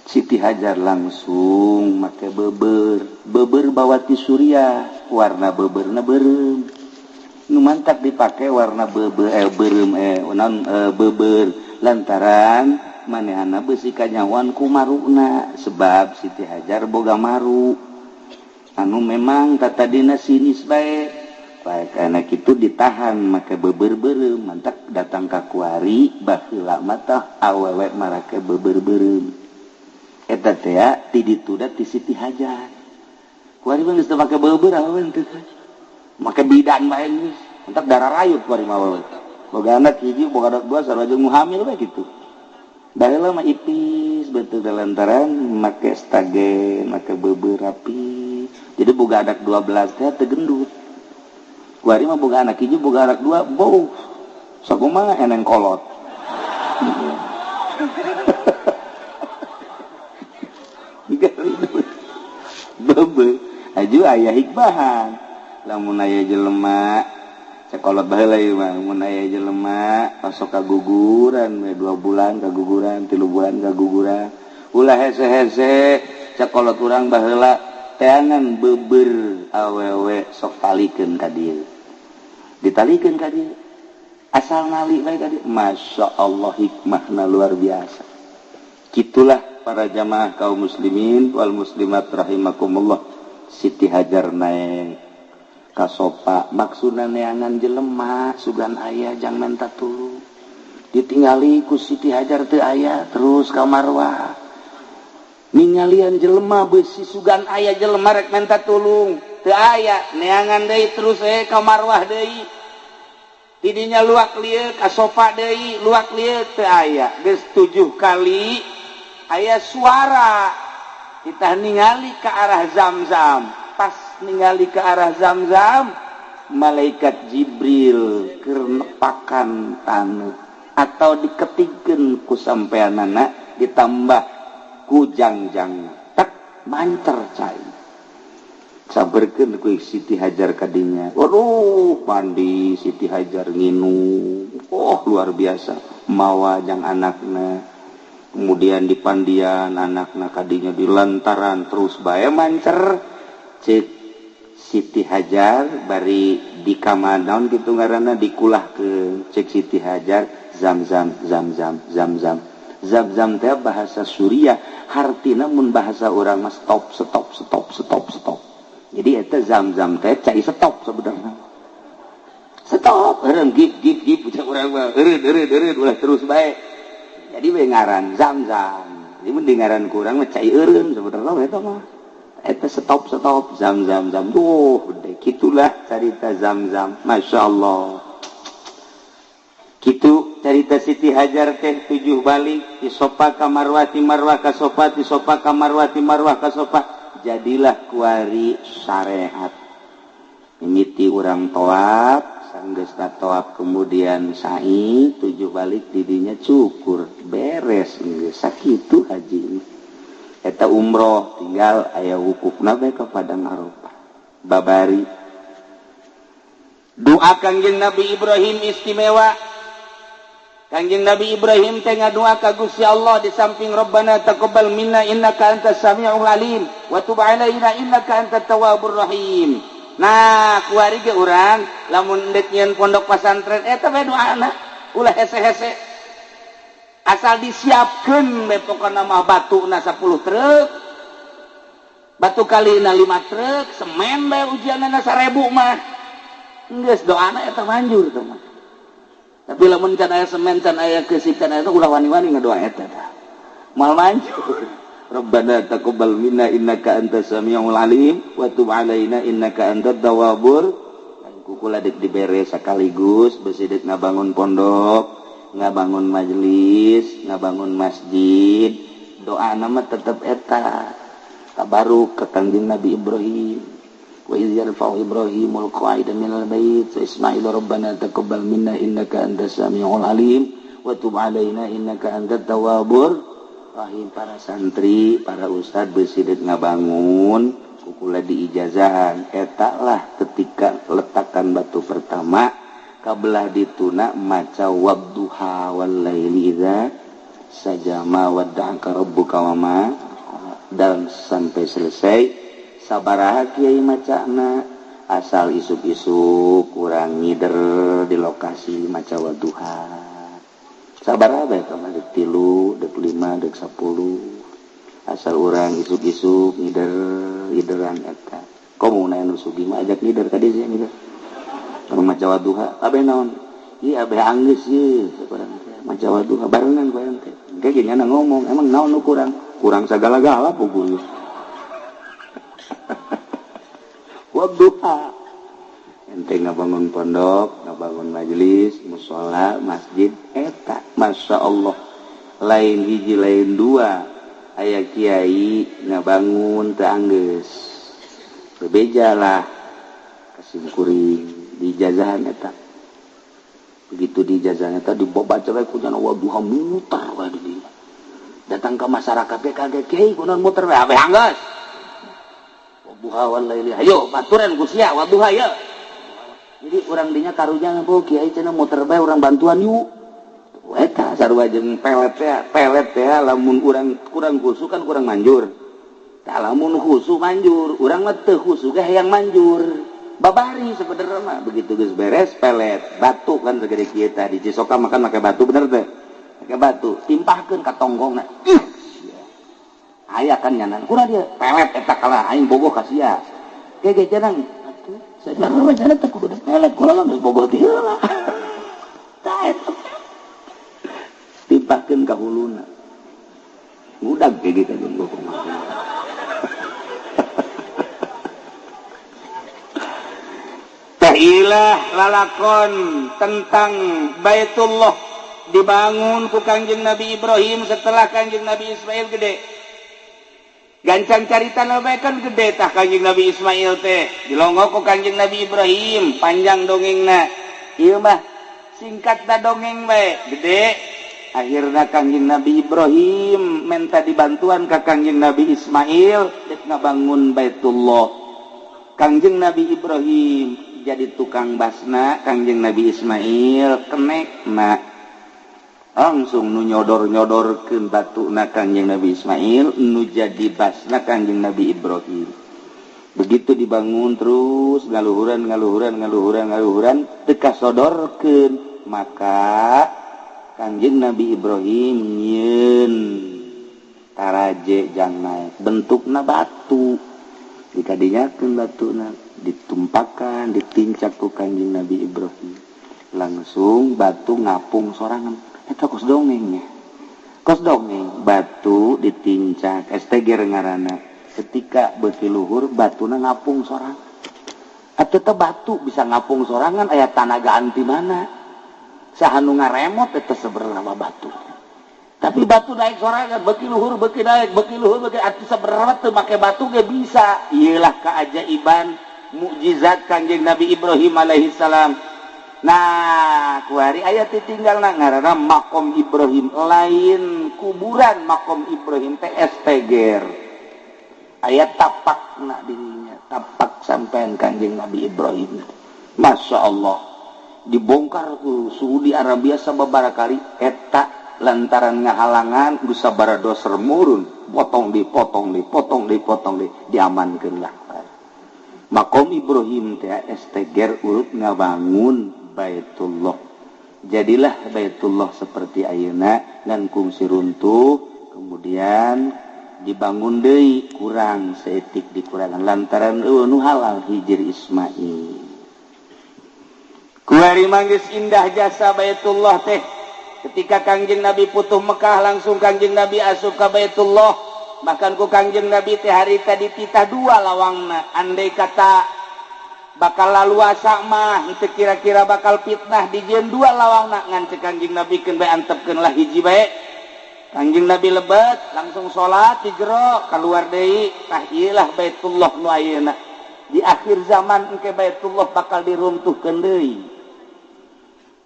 Siti Hajar langsung make beber, beber bawa ti Suriah, warna beberna beureum. Nu mantak dipake warna beber beureum naon beber lantaran manehana beusi kanyawan ku maruna sebab Siti Hajar boga maru. Anu memang tatadina sinis bae. Baik anak itu ditahan make beber beureum mantak datang ka kuari baheula mah awewe marake beber beureum. Eta teh ti ditu da ti Siti Hajar. Kuari mah geus teu make beber awewe teu. Make bidan bae geus. Mantak darah rayut kuari mah awewe. Boga anak hiji boga anak dua sarua jeung nu hamil bae kitu. Baheula mah ipis betul lantaran make stage, make beber rapi. Jadi boga anak 12 teh teu gendut. Kuari mah boga anak hiji boga anak dua bau. Sakumaha eneng kolot. Bebe aju aya hikmahan. Lamun aya jelema sakolot baheula ieu mah mun aya jelema osok kaguguran we 2 bulan kaguguran 3 bulan kaguguran ulah hese-hese sakolot urang baheula teangan beber awewe sok talikeun ka dieu ditalikeun ka dieu asal nali bae ka dieu. Masya Allah hikmahna luar biasa. Kitulah para jamaah kaum muslimin wal muslimat rahimakumullah. Siti Hajar naik ka sopa maksudna neangan jelema sugan aya jang menta tulung ditingali ku Siti Hajar teu aya terus ka Marwah ningalian jelema beusi sugan aya jelema rek menta tulung teu aya neangan deui terus ka Marwah deui tidinya luak lieuk ka sopa deui luak lieuk teu aya geus 7 kali aya suara kita ningali ke arah Zam-Zam. Pas ningali ke arah Zam-Zam malaikat Jibril keur nepakan taneuh atau diketigkeun ku sampeanana ditambah ku jangjang tak mancer cai saberkeun ku Siti Hajar kadinya. Waduh mandi Siti Hajar nginum oh luar biasa mawa jang anakna. Kemudian di pandian anakna kadinya di lantaran terus bae mancer cek Siti Hajar bari di kamanaon kitu ngaranna dikulahkeun cek Siti Hajar Zam-Zam Zam-Zam Zam-Zam Zam-Zam teh bahasa Suriah hartina mun bahasa urang mah stop stop stop stop stop. Jadi eta Zam-Zam teh cai stop sebenarnya. Stop eureun gip gip gip cek urang mah eureun eureun eureun ulah terus bae. Jadi we ngaran Zam-Zam. Jadi mun di ngaran kurang mah cai eureun sebenarnya eta mah. Eta stop stop Zam-Zam Zam. Duh, gede kitulah carita Zam-Zam. Masya Allah. Kitu carita Siti Hajar teh 7 balik ti sopa ka Marwah ti Marwah ka sopa ti sopa ka Marwah ti Marwah ka sopa. Jadilah kuari syariat. Mimiti urang toab sanggeus tawaf kemudian sa'i 7 balik didinya cukur beres geus sakitu haji eta umroh tinggal aya wukufna bae ka Padang Arafah babari doa Kangjeng Nabi Ibrahim istimewa. Kangjeng Nabi Ibrahim teh ngadoa ka Gusti Allah di samping Rabbana taqabbal minna innaka antas samiul alim wa tub alaina innaka antat tawwabur rahim. Nah kuari ge urang lamun deuk nyieun pondok pasantren eta bae doana ulah hese-hese. Asal disiapkeun bae pokona mah batuna 10 truk. Batu kalina 5 truk, semen bae ujianna 1000 mah. Geus doana eta manjur teh mah. Tapi lamun can aya semen, can aya keusik, can aya ulah wani-wani ngadoa eta tah. Moal manjur. Rabbana taqabbal minna innaka antas samiul alim wa tub alaina innaka antat tawwabur. Kukula deuk dibere sekaligus besi deuk ngabangun pondok, ngabangun majelis, ngabangun masjid. Doana mah tetep eta. Tabaruk ka Kangjeng Nabi Ibrahim. Wa iz yarfa'u Ibrahimul qa'ida minal bait wa Ismail rabbana taqabbal minna innaka antas samiul alim wa tub alaina innaka antat tawwabur rahim. Para santri, para ustad besi deuk ngabangun kukula diijazahan eta lah ketika letakan batu pertama kabelah dituna maca wadduha wal laili idza sajama wadda'aka rabbuka wama dan sampai selesai. Sabaraha kiai macana asal isuk-isuk kurang ngider di lokasi maca wadduha sabaraha bae ka mah deuk 3 deuk 5 deuk 10 asal urang isuk-isuk ngider ngideran eta komo na anu sugih mah ajak ngider ka dieu ngider anu maca wadduha abe naon ieu abe anggeus ieu sakurang teh maca wadduha barengan ku ente engke ge nyana ngomong emang naon nu kurang kurang sagala-gala puguh wadduha ente ngabangun pondok ngabangun majelis mushola masjid eta Masya Allah lain hiji lain dua aya kiai ngabangun teu anggeus bebejalah kasimkuring dijazahan eta begitu dijazahan eta dibaca bae ku jana wadduha muter wae di dieu datang ke masyarakat ge kaget kiai kunaon muter wae abeh anggeus wadduha wal laili hayo baturan ku sia wadduha ye jadi urang dinya karunya bu kiai cenah muter bae urang bantuan yuk eta sarua jeung pelet teh lamun urang kurang khusu kan kurang manjur tah lamun khusu manjur urang mah teu khusu ge hayang manjur babari sebenarnya mah begitu geus beres pelet batu kan segede kieu tah di Cisoka makan make batu bener teh make batu timpahkeun ka tonggongna ih aya kan nyanan kurang dia pelet eta kalah aing bogoh ka sia ge ge cenah atuh sajarah cenah teh kudu pelet kula mah geus bogoh ti heula tah eta timpahkeun ka huluna ngudag ge ge ka jeung bogoh teh ilah lalakon tentang Baitullah dibangun ku Kangjeng Nabi Ibrahim setelah Kangjeng Nabi Ismail gede. Gancang carita bae kan gede tah Kangjeng Nabi Ismail teh dilongo ku Kangjeng Nabi Ibrahim panjang dongengna. Ieu mah singkat da dongeng bae gede. Akhirna Kangjeng Nabi Ibrahim minta dibantuan ka Kangjeng Nabi Ismail dek ngabangun Baitullah. Kangjeng Nabi Ibrahim jadi tukang basna, Kangjeng Nabi Ismail kenekna. Langsung nu nyodor-nyodorkeun batuna Kangjeng Nabi Ismail, nu jadi basna Kangjeng Nabi Ibrahim. Begitu dibangun terus ngaluhuran ngaluhuran ngaluhuran ngaluhuran teu kasodorkeun, maka Kangjeng Nabi Ibrahim nyieun taraje jang naek bentukna batu. Dikadinyakeun batuna, ditumpakan, ditincak ku Kangjeng Nabi Ibrahim. Langsung batu ngapung sorangan. Eta kos dongengnya. Kos dongeng batu ditincak STG ngaranna. Ketika beuki luhur batuna ngapung sorangan. Atuh teh batu bisa ngapung sorangan aya tanagaan ti mana? Saha nu ngaremot eta sebenarnya batu. Tapi batu naik sorangan beuki luhur beuki naik beuki luhur beuki atuh sebenarnya teu make batu ge bisa. Ieulah keajaiban mukjizat Kangjeng Nabi Ibrahim alaihi salam. Nah, kuari aya ditinggalna ngaranna makom Ibrahim, lain kuburan makom Ibrahim teh STG. Aya tapakna dirinya, tapak sampean Kangjeng Nabi Ibrahim. Masya Allah, dibongkar ku Saudi Arabia sababaraha kali eta lantaran ngahalangan geus sabaraha doser murun, potong di potong di potong di potong di diamankeun lah. Makom Ibrahim teh STGR urut ngabangun Baitullah. Jadilah Baitullah seperti ayeuna ngan kungsi runtuh, kemudian dibangun deui kurang saeutik dikurangan lantaran eueuh nu halal Hijir Ismail. Kuari manggis indah jasa Baitullah teh. Ketika Kangjeng Nabi putuh Mekah langsung Kangjeng Nabi asup ka Baitullah. Bahkan ku Kangjeng Nabi teh harita dititah dua lawangna. Andai kata bakal laluasa mah henteu kira-kira bakal fitnah dijieun dua lawangna ngan cek Kangjeng Nabi keun bae antepkeun lah hiji bae. Kangjeng Nabi lebet langsung salat di jero keluar deui tah ieu lah Baitullah nu ayeuna. Di akhir zaman engke Baitullah bakal diruntuhkeun deui.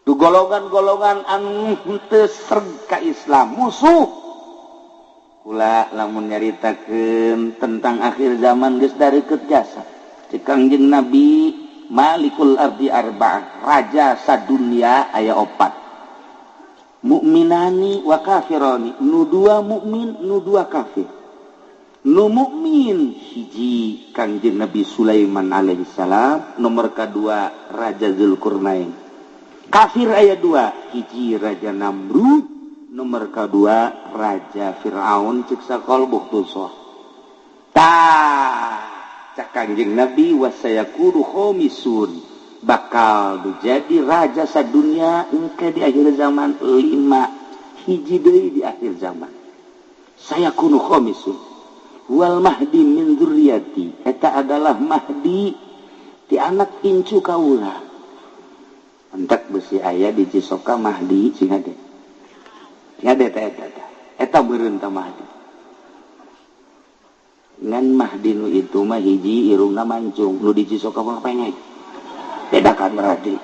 Du golongan-golongan anu henteu sreg ka Islam musuh. Kula lamun nyaritakeun tentang akhir zaman geus dareukeut jasa. Cek Kangjeng Nabi Malikul Ardi Arba'ah, raja sadunia aya opat. Mukminani wa kafirani, nu dua mukmin, nu dua kafir. Nu mukmin hiji Kangjeng Nabi Sulaiman alaihi salam, nomor kadua Raja Zulkarnain. Kafir aya dua, hiji Raja Namrud, nomor kedua Raja Fir'aun cek sakol buktusoh. Tah cek Kangjeng Nabi wasayakuru khomisun, bakal jadi raja sadunia engke di akhir zaman lima hiji deui di akhir zaman. Sayakunu khomisun wal mahdi min dzurriyyati, eta adalah mahdi ti anak incu kaula. Entek besi aya di Cisoka Mahdi sing hade. Sing hade eta eta. Eta beureun ta Mahdi. Ngan Mahdi nu itu mah hiji irungna mancung, nu di Cisoka mah pengek. Bedakan berarti.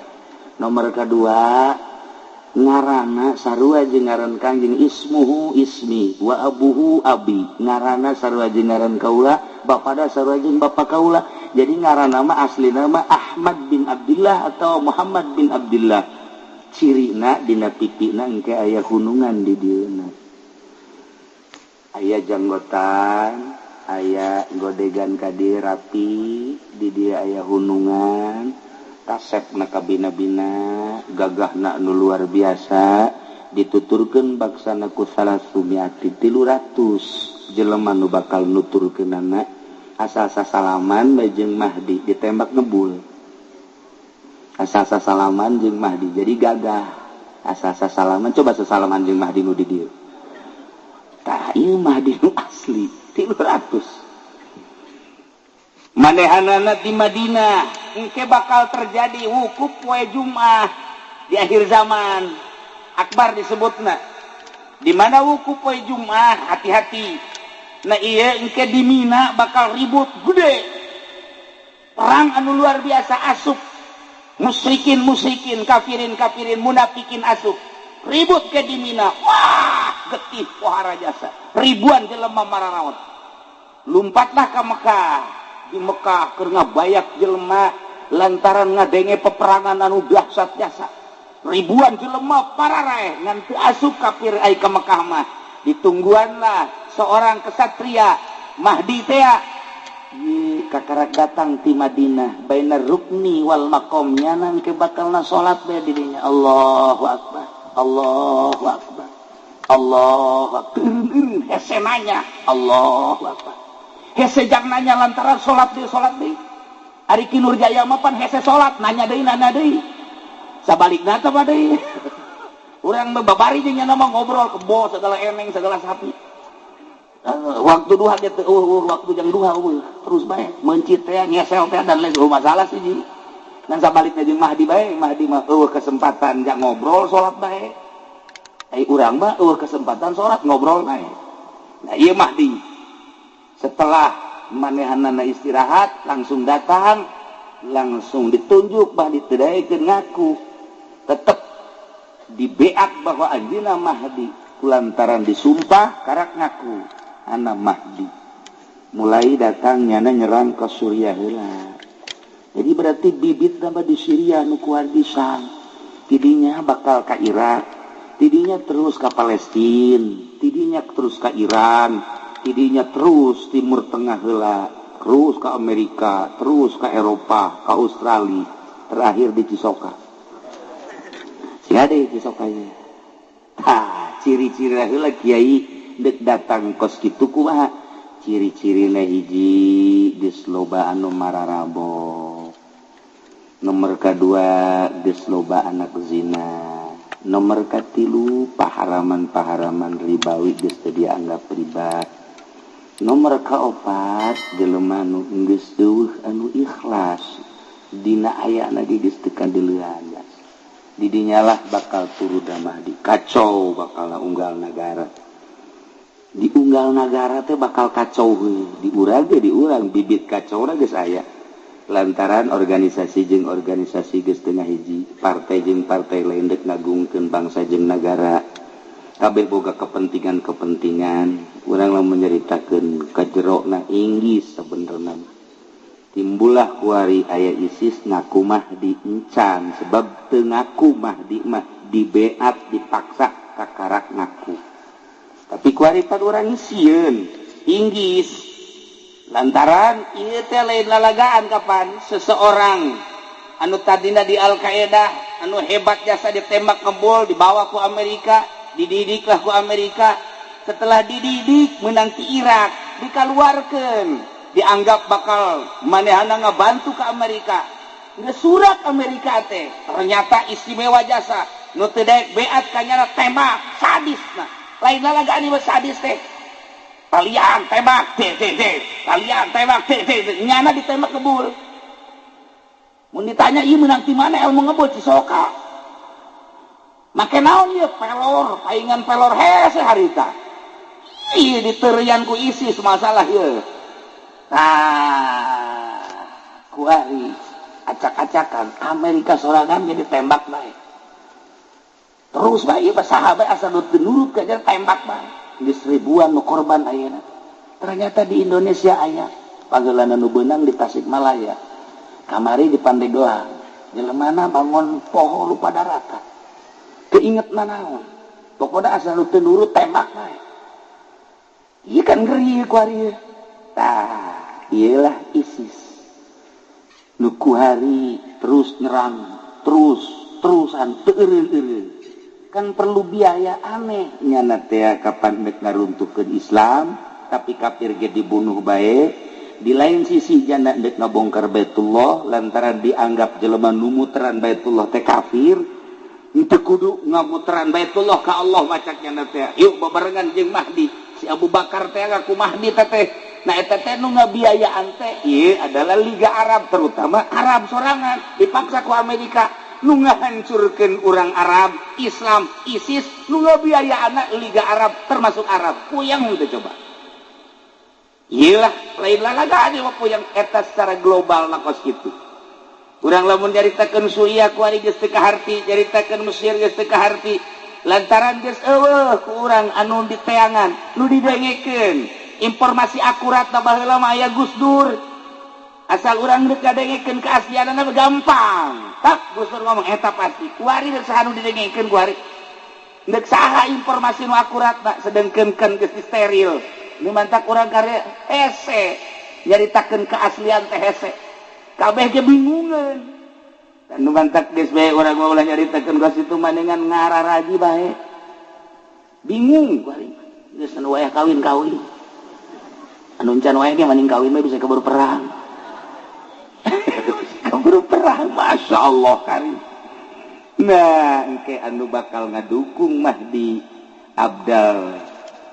Nomor kedua ngarana sarua jeung ngaran Kangjeng, ismuhu ismi wa abuhu abi. Ngarana sarua jeung ngaran kaula, bapada sarua jeung bapa kaula. Jadi ngaran nama asli nama Ahmad bin Abdullah atau Muhammad bin Abdullah. Cirina dina pipina engke aya hunungan di dieuna. Aya janggotan, aya godegan ka dieu rapi, di dieu aya hunungan. Kasepna kabina-bina, gagahna nu luar biasa, dituturkeun baksana ku salasumiati 300 jelema nu bakal nuturkeunana asal sasalaman bae jeung Mahdi ditembak ngebul. Asal sasalaman jeung Mahdi jadi gagah. Asal sasalaman coba sasalaman jeung Mahdi nu di dieu. Tah ieu Mahdi nu asli 300. Manehanana di Madinah engke bakal terjadi wukuf poe Jumat di akhir zaman. Akbar disebutna. Di mana wukuf poe Jumat hati-hati. Nah iya engke di Mina bakal ribut gede. Perang anu luar biasa asup. Musyrikin musyrikin, kafirin kafirin, munafikin asup. Ribut ke di Mina. Wah, getih pohara jasa. Ribuan jelema mararaot. Lompatlah ke Mekah. Di Mekah keur ngabayak jelema lantaran ngadenge peperangan anu dahsyat jasa. Ribuan jelema pararaeh ngan teu asup kafir ai ka Mekah mah. Ditungguanlah seorang kesatria Mahdi teh kakarak datang ti Madinah bainar rukni wal maqam nyanan ke bakalna salat bae di dinya. Allahu akbar, Allahu akbar, Allahu akbar. Hese nanya, Allahu akbar. Hese jang nanya lantaran salat deui. Ari Ki Nurjaya mah pan hese salat nanya deui nanya deui. Sabalikna teh mah deui. Urang mah babari jeung nya mah ngobrol kebo segala eneng segala sapi. Waktu duha ge teu waktu jang duha terus bae meuncit teh ngesel teh dan lain masalah sih ji. Dan sabalikna jeung Mahdi bae, Mahdi mah eueuh kesempatan jang ngobrol salat bae. Ai urang mah eueuh kesempatan salat ngobrol bae. Nah ieu Mahdi. Setelah manehanana istirahat langsung datang, langsung ditunjuk Mahdi teu daekeun ngaku. Tetep dibeak bahwa anjeunna Mahdi kulantaran disumpah karak ngaku ana Mahdi. Mulai datangnya nyerang ke Suriah heula. Jadi berarti bibit tambah di Syria nu kuar di Syam. Tidinya bakal ka Irak, tidinya terus ka Palestina, tidinya terus ka Iran, tidinya terus Timur Tengah heula terus ke Amerika, terus ke Eropa, ke Australia, terakhir di Cisoka. Si ada Cisoka ieu. Tah, ciri-ciri heula kiai dek datang kos kitu kumaha? Ciri-cirina hiji geus loba anu mararabo. Nomor kedua geus loba anak zina. Nomor katilu paharaman-paharaman ribawi geus teu dianggap riba. Nomor kaopat jelema nu geus eueuh anu ikhlas dina ayana ge geus teu kadeulean. Di dinyalah bakal turun Mahdi, kacau bakal unggal nagara. Di unggal nagara teh bakal kacau heuh, di urang ge di urang bibit kacau geus aya. Lantaran organisasi jeung organisasi geus teu ngahiji, partai jeung partai lain deuk ngagungkeun bangsa jeung nagara. Kabeh boga kepentingan-kepentingan. Urang lamun nyaritakeun kajerona Inggris sabenerna. Timbullah kuari aya ISIS ngaku Mahdi encan, sebab teu ngaku Mahdi mah dibeat dipaksa kakarak ngaku. Tapi kuari pan urang sieun Inggris lantaran ieu teh lain lalagaan kapan seseorang anu tadina di Al-Qaeda anu hebat jasa ditembak ngebol dibawa ku Amerika, dididiklah ku Amerika. Setelah dididik menang ti Irak, dikaluarkeun, dianggap bakal manehana ngabantu ke Amerika. Geus surat Amerika teh ternyata istimewa jasa nu teu daek beat kanyana tembak sadisna. Lain lalagaan ieu sadis teh. Talian tembak teh teh teh, talian tembak teh teh, nyana ditembak kebul. Mun ditanya ieu meunang ti mana ilmu ngebul Cisoka. Make naon ieu pelor, paingan pelor hese harita. Ieu diterian ku ISIS masalah ieu. Nah, kuari acak-acakan Amerika sorangan jadi tembak bae. Terus bae ieu sahabat asal nu teu nurut ka tembak bae. Geus ribuan nu korban ayeuna. Ternyata di Indonesia aya pagelanan nu beunang di Tasikmalaya. Kamari di Pandeglang. Jelemana bangun poho lupa daratan. Keinget nanaon. Pokona asal nu teu nurut tembak bae. Ieu kan ngeri kuari. Tah, iyalah ISIS. Nu kuari terus nyerang, terus-terusan teu eureun-eureun. Kan perlu biaya aneh nyana teh kapan dek ngaruntuhkeun Islam, tapi kafir ge dibunuh bae. Di lain sisi janda dek ngabongkar Baitullah lantaran dianggap jelema nu muteran Baitullah teh kafir. Teu kudu ngamuteran Baitullah ka Allah macak nyana teh. Yuk babarengan jeung Mahdi. Si Abu Bakar teh ngaku Mahdi teh. Nah eta teh nu ngabiayaan teh ieu adalah Liga Arab, terutama Arab sorangan dipaksa ku Amerika nu ngahancurkeun urang Arab, Islam, ISIS nu ngabiayaanna Liga Arab termasuk Arab. Puyeng teh coba. Ieu lah lain lalagaan ieu puyeng eta secara global na kos kitu. Urang lamun nyaritakeun Suriah ku ari geus teu kaharti, nyaritakeun Mesir geus teu kaharti. Lantaran geus eueuh ku urang anu diteangan, nu didengekeun. Informasi akurat na baheula mah aya Gus Dur. Asal urang deuk ngadengekeun keaslianana gampang. Tak Gus Dur ngomong eta pasti. Kuari deuk saha nu didengekeun kuari. Deuk saha informasi nu akurat na sedengkeun kan geus steril. Nu mantak urang karya hese nyaritakeun keaslian teh hese. Kabeh ge bingungeun. Nu mantak geus bae urang mah ulah nyaritakeun geus itu manengan ngararaji bae. Bingung kuari. Geus anu wayah kawin-kawin. Anu encan wae ge maning kawin mah bisa keburu perang. Keburu perang, Masya Allah karim. Nah, engke anu bakal ngadukung Mahdi Abdal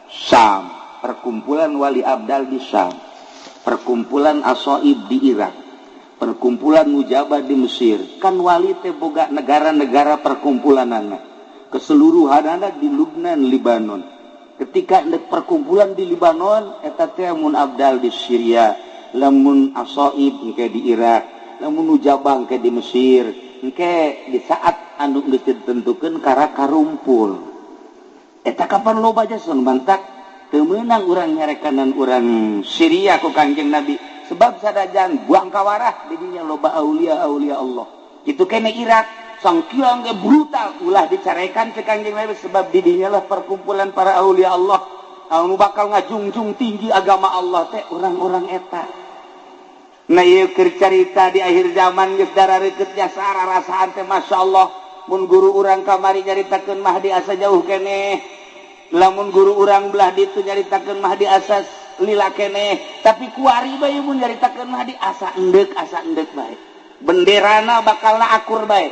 Syam, perkumpulan Wali Abdal di Syam, perkumpulan Asoib di Irak, perkumpulan Mujabah di Mesir. Kan wali teh boga negara-negara perkumpulanana. Keseluruhanana di Lubnan, Libanon. Ketika perkumpulan di Libanon, eta teh mun Abdal di Syria, lamun Asoib engke di Irak, lamun Mujabah engke di Mesir, engke di saat anu geus ditentukeun kara karumpul. Eta kapan loba jasa mantak teu meunang urang nyarekanan urang Syria ku Kangjeng Nabi, sebab sadajan buang kawarah di dinya loba aulia-aulia Allah. Kitu kene Irak sangkiang ge brutal ulah dicarekan ke Kangjeng Nabi sebab di dinya lah perkumpulan para aulia Allah anu bakal ngajungjung tinggi agama Allah teh orang-orang eta. Nah ieu keur carita di akhir zaman geus darareukeut jasa rasaan teh masyaallah. Mun guru urang kamari nyaritakeun Mahdi asa jauh keneh. Lamun guru urang belah ditu nyaritakeun Mahdi asa lila keneh, tapi kuari bae mun nyaritakeun Mahdi asa endek bae. Benderana bakalna akur bae.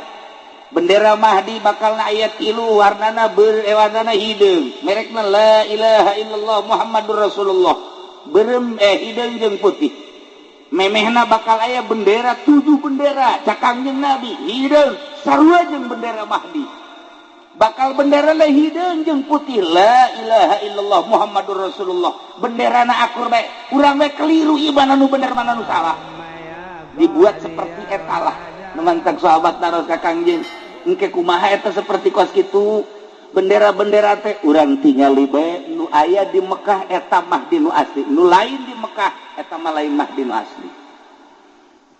Bendera Mahdi bakalna aya tilu warnana warnana hideung. Merekna la ilaha illallah Muhammadur Rasulullah. Berem hideung jeung putih. Memehna bakal aya bendera 7 bendera cakang jeung Nabi hideung sarua jeung bendera Mahdi. Bakal bendera la hideung jeung putih la ilaha illallah Muhammadur Rasulullah. Benderana akur bae. Urang we keliru ieu mana nu bener mana nu salah. Dibuat seperti eta lah. Nu mantag sahabat naros ka Kangjeng. Engke kumaha eta seperti kos kitu. Bendera-bendera teh urang tingali bae nu aya di Mekah eta Mahdi nu asli, nu lain di Mekah eta mah lain Mahdi nu asli.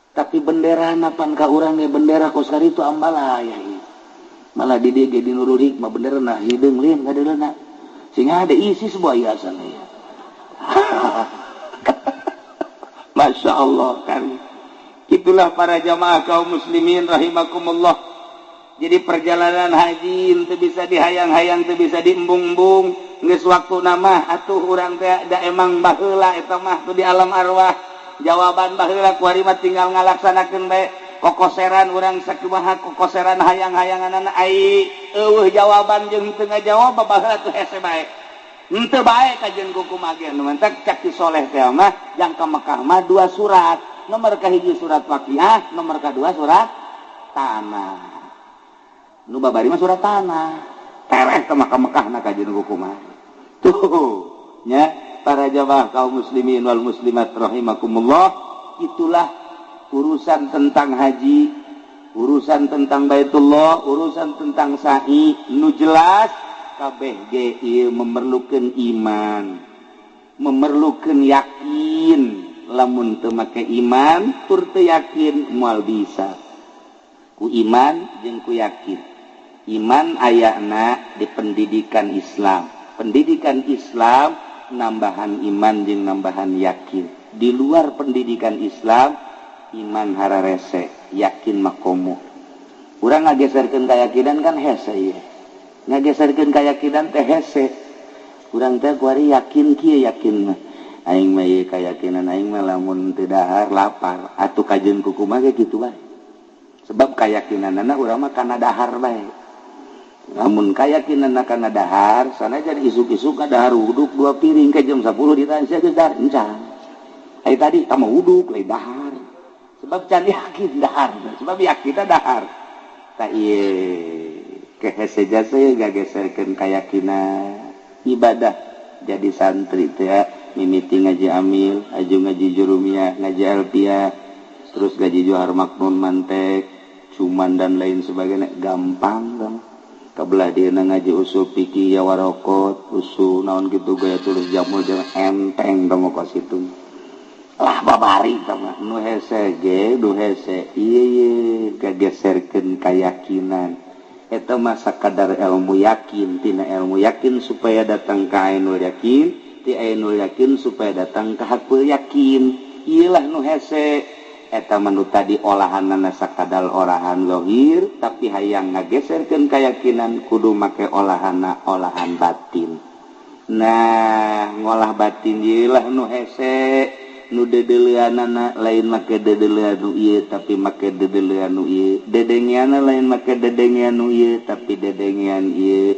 Tapi benderana pan ka urang ge bendera kos karitu ambalaya ieu. Malah di dieu ge di Nurul Hikmah benderana hideung lin kadeulana. Sing ada isi sebuah hiasan ieu. Masya Allah kan. Itulah para jamaah kaum muslimin rahimakumullah. Jadi perjalanan haji teu bisa dihayang-hayang, teu bisa diembung-embung. Geus waktuna mah atuh urang teh da emang baheula eta mah tuh di alam arwah. Jawaban baheula kuari mah tinggal ngalaksanakeun bae. Kokoseran urang sakumaha kokoseran hayang-hayanganana ai eueuh jawaban jeung teu ngajawab baheula tuh hese bae. Henteu bae kajeun kumaha ge nu mantak cak ti soleh teh mah jang ka Mekah mah 2 surat. Nomor kahiji surat waqiah, nomor kadua surat tanah. Nu babari mah surat tanah. Tereh ke Mekah-Mekah na kajeun kumaha. Tuh, nya para jamaah kaum muslimin wal muslimat rahimakumullah, itulah urusan tentang haji, urusan tentang Baitullah, urusan tentang sa'i nu jelas kabeh ge ieu memerlukeun iman, memerlukeun yakin. Lamun teu make iman tur teu yakin moal bisa. Ku iman jeung ku yakin. Iman ayana di pendidikan Islam. Pendidikan Islam nambahan iman jeung nambahan yakin. Di luar pendidikan Islam iman hararese, yakin makomo. Urang ngageserkeun kayakinan kan hese ieu. Ngageserkeun kayakinan teh hese. Urang teh kuari yakin kieu yakin mah. Aing mah ieu kayakinan aing mah lamun teu dahar lapar atuh kajeun kumaha ge kitu bae. Sebab kayakinanana urang mah kana dahar bae. Lamun kayakinanna kana dahar, sanajan isuk-isuk dahar uduk 2 piring ke jam 10 ditanya sia geus dahar encan. Ai tadi tama uduk lain dahar. Sebab can yakin dahar, sebab yakinna dahar. Ta ieu kehese jasa ngageserkeun kayakinan ibadah jadi santri teh mimiti ngaji amil, aju ngaji jurumiyah, ngaji alfiah, terus ngaji johar maknun mantek, cuman dan lain sebagainya gampang dong. Kabelah dia ngaji usul fikih ya warokot, usul naon gitu gaya tulis jamul jangan enteng dong kos itu. Lah babari tama nu hese ge, nu hese ieu ye kageserkeun kayakinan. Eta mah sakadar ilmu yakin, tina ilmu yakin supaya datang ka ainul yakin, ti ainul yakin supaya datang ka hakul yakin. Ieu lah nu hese. Eta mah nu tadi olahanana sakadal olahan zahir, tapi hayang ngageserkeun kayakinan kudu make olahana olahan batin. Nah, ngolah batin ieu lah nu hese, nu dedeleuanana lain make dedeleuan nu ieu tapi make dedeleuan nu ieu. Dedengeanna lain make dedengean nu ieu tapi dedengean ieu.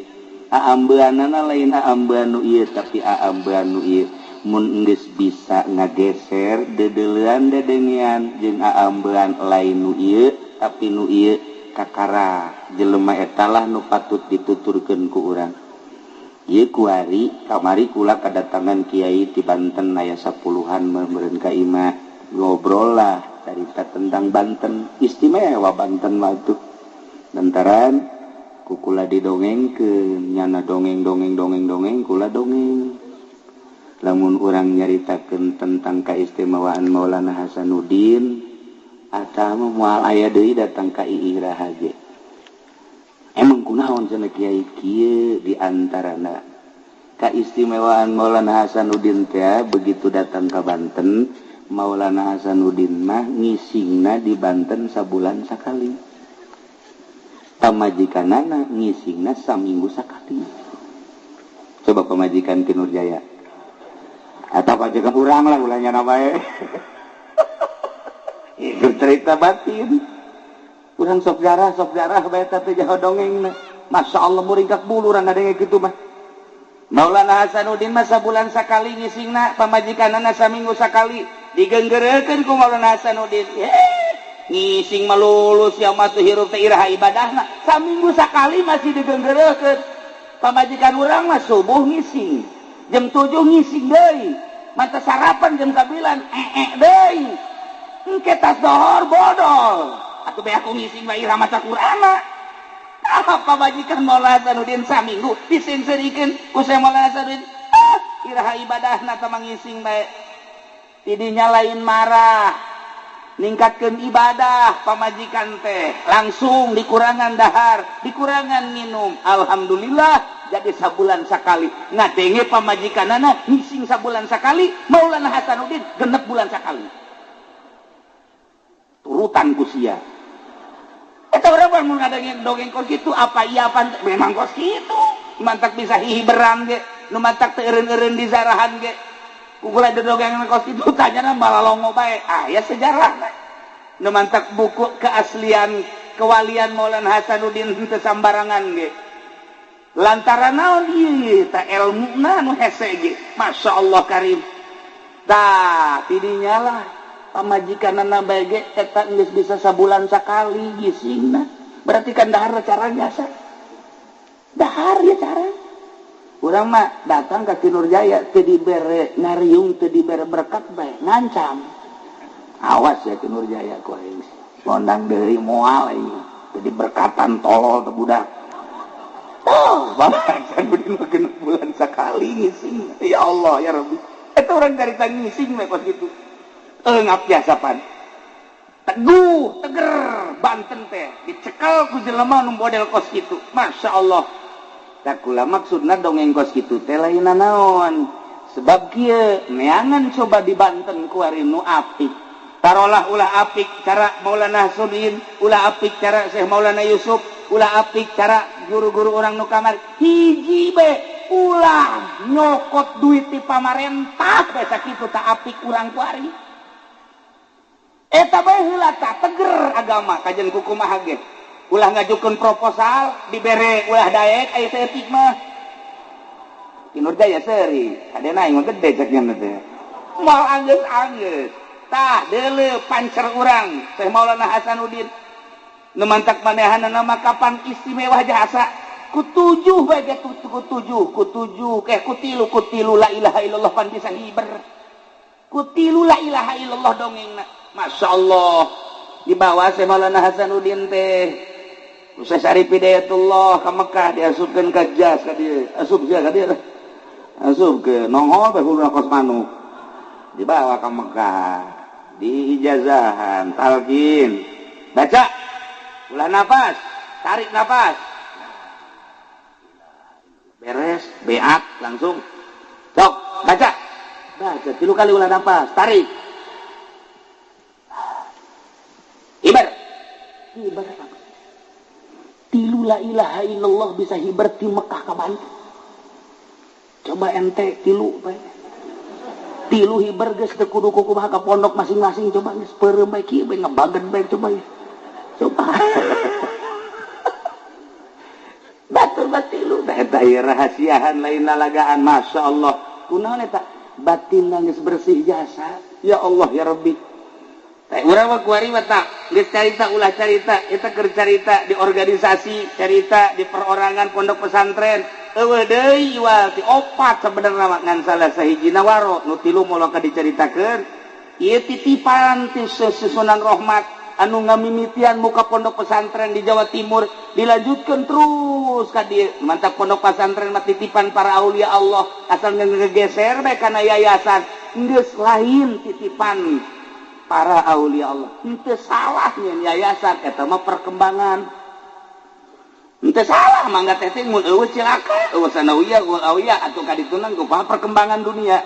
Aambeanana lain aambean nu ieu tapi aambean nu ieu. Mun geus bisa ngageser dedeleuan dedengean jeung aambean lain nu ieu tapi nu ieu kakara jelema eta lah nu patut dituturkeun ku urang. Ieu kuari kamari kula kadatangan kiai ti Banten aya 10-an meureun ka imah ngobrol lah carita tentang Banten istimewa Banten mah tuh. Lantaran ku kula didongengkeun nyana dongeng dongeng dongeng dongeng kula dongeng. Lamun urang nyaritakeun tentang kaistimewaan Maulana Hasanuddin atawa moal aya deui datang ka ieu ge. Emang kunaon cenah kiai kieu di antarana kaistimewaan Maulana Hasanuddin teh begitu datang ka Banten Maulana Hasanuddin mah ngisingna di Banten sabulan sakali. Pamajikanana ngisingna saminggu sakali. Coba pamajikan Ki Nurjaya. Atau pamajikan urang lah ulahnya bae. Itu cerita batin. Urang sok jarah bae teh jaho dongengna. Masya Allah muringkak bulu urang ngadenge kitu mah. Maulana Hasanuddin mah sabulan sakali ngisingna, pamajikanana saminggu sakali. Digenggerekeun ku Maulana Hasanuddin. Ngising melulu sia mah teu hirup teh iraha ibadahna. Saminggu sakali masih digenggerekeun. Pamajikan urang mah subuh ngising, jam 7 ngising deui, mata sarapan jam 9 deui. Engke tas dohor bodol. Atuh bae aku ngising bae iraha maca Qur'anna. Ah, pamajikan Maulana Hasanuddin saminggu disingserikeun ku Maulana Hasanuddin. Ah, iraha ibadahna teh ngising bae. Tidinya lain marah, ningkatkeun ibadah pamajikan teh langsung dikurangan dahar, dikurangan minum. Alhamdulillah jadi sabulan sakali. Ngadenge pamajikanana ngising sabulan sakali, Maulana Hasanuddin genep bulan sakali. Turutan ku sia. Eta urang mah mun ngadenge dongeng kos kitu apa iya apa memang kos kitu. Mantak bisa hihiberan ge, nu mantak teu eureun-eureun di zarahan ge. Kukula dongeng kos kitu tanyana malalongo bae. Ah ya sejarah. Nu mantak buku keaslian kewalian Maulana Hasanuddin teu sambarangan ge. Lantaran naon ieu ta elmuna nu hese ge. Masya Allah karim. Tah tidinya lah pamajikanana bae ge eta geus bisa sabulan sakali gisingna. Berarti kan dahar cara biasa. Dahar ya cara. Urang mah datang ka Ki Nurjaya teu dibere ngariung, teu dibere berkat bae, ngancam. Awas ya Ki Nurjaya ku aing. Ngondang deui moal aing. Teu diberkatan tolol teu budak. Oh, Bapak Hasanuddin mah genep bulan sakali ngising. Ya Allah ya Rabbi. Eta urang carita ngising we kos kitu. Ngap biasa pan. Teguh, teger Banten teh dicekel ku jelema nu model kos kitu. Masya Allah. Tak kula maksudna dongeng kos kitu teh lain naon. Sebab kieu neangan coba di Banten kuari nu apik. Tarolah ulah apik cara Maulana Hasanuddin, ulah apik cara Syekh Maulana Yusuf, ulah apik cara guru-guru orang nu kamari. Hiji be ulah nyokot duit ti pamarentah bae sakitu tak apik urang kuari. Eta bae heula tah teger agama kajen kukumaha ge. Ulah ngajukeun proposal dibere ulah daek aya saeutik mah. Ki Nurjaya seuri, hadena aing mah gede cek nya teh. Moal anggeus-anggeus. Tah deuleu pancer urang Syekh Maulana Hasanuddin. Nu mantak manehanna mah kapan istimewa jasa. Ku tujuh bae ge ku tujuh, ku tujuh keh ku tilu la ilaha illallah pan bisa hiber. Ku tilu la ilaha illallah dongengna. Masya Allah dibawa Syekh Maulana Hasanuddin teh. Syekh Syarif Hidayatullah ka Mekah diasupkeun ka jas ka dieu, asup sia ka dieu. Asup ke nongol bae huluna kos manuk. Dibawa ka Mekah, diijazahan, talqin. Baca. Ulah nafas, tarik nafas. Beres, beat langsung. Sok, baca. Baca 3 kali ulah nafas, tarik. Hiber. Hiber. Tilu la ilaha illallah bisa hiber ti Mekah ka Banten. Coba ente tilu bae. Tilu hiber geus teu kudu kumaha ka pondok masing-masing coba geus peureum bae kieu bae ngebagen bae coba. Coba. Batur batilu teh eta ieu rahasiahan lain lalagaan masyaallah. Kunaon eta? Batinna geus bersih jasa. Ya Allah ya Rabbi. Teh urang mah kuari mah tak geus carita ulah carita eta keur carita di organisasi, carita di perorangan pondok pesantren. Eueuh deui iwal ti opat sabenerna mah ngan salah sahijina waro nu tilu moal ka dicaritakeun. Ieu titipan ti Susunan Rohmat anu ngamimitian muka pondok pesantren di Jawa Timur dilanjutkeun terus ka dieu. Mantap pondok pesantren mah titipan para aulia Allah asal ngegeser bae kana yayasan geus lain titipan para aulia Allah. Henteu salah nyeun yayasan eta mah perkembangan. Henteu salah mangga teh teh mun eueuh cilaka, eueuh sanawiyah, eueuh awiyah atuh ka ditunang kumaha perkembangan dunia.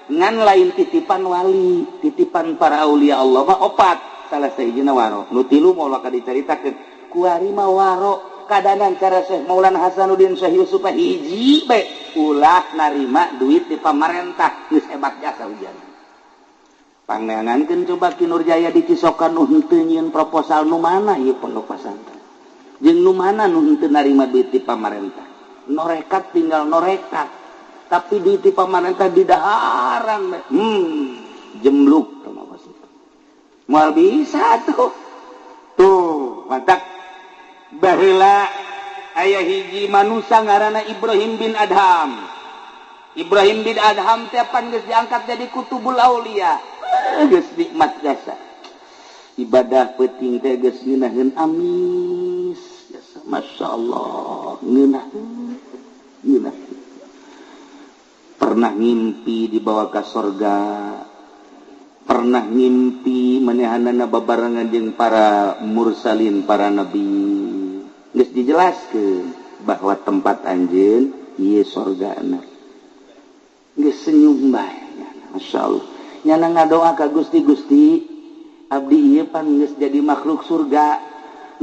Ngan lain titipan wali, titipan para aulia Allah mah opat. Salah sahijina waro. Nu tilu moal bakal dicaritakeun. Kuari mah waro kadanan cara Syekh Maulana Hasanuddin Syekh Yusuf hiji bae ulah narima duit di pamarentah geus hebat jasa hujan. Pangneangankeun coba Ki Nurjaya di Cisokan nu henteu nyieun proposal nu mana ieu pondok pesantren. Jeung nu mana nu henteu narima duit di pamarentah. Norekat tinggal norekat. Tapi duit di pamarentah di daharan. Jemluk sama maksudna. Moal bisa tuh. Tuh, mantak baheula aya hiji manusia ngaranna Ibrahim bin Adham. Ibrahim bin Adham teh pan geus diangkat jadi kutubul aulia. Geus nikmat jasa. Ibadah peuting teh geus ngeunaheun amis. Jasa masyaallah, ngeunaheun. Ngeunaheun. Pernah ngimpi dibawa ka sorga. Pernah ngimpi manehanana babarengan jeung para mursalin, para nabi. Geus dijelaskeun bahwa tempat anjeun ieu sorgana. Geus senyum bae, masyaallah. Nyana ngadoa ka Gusti, Gusti abdi ieu pan geus jadi makhluk surga.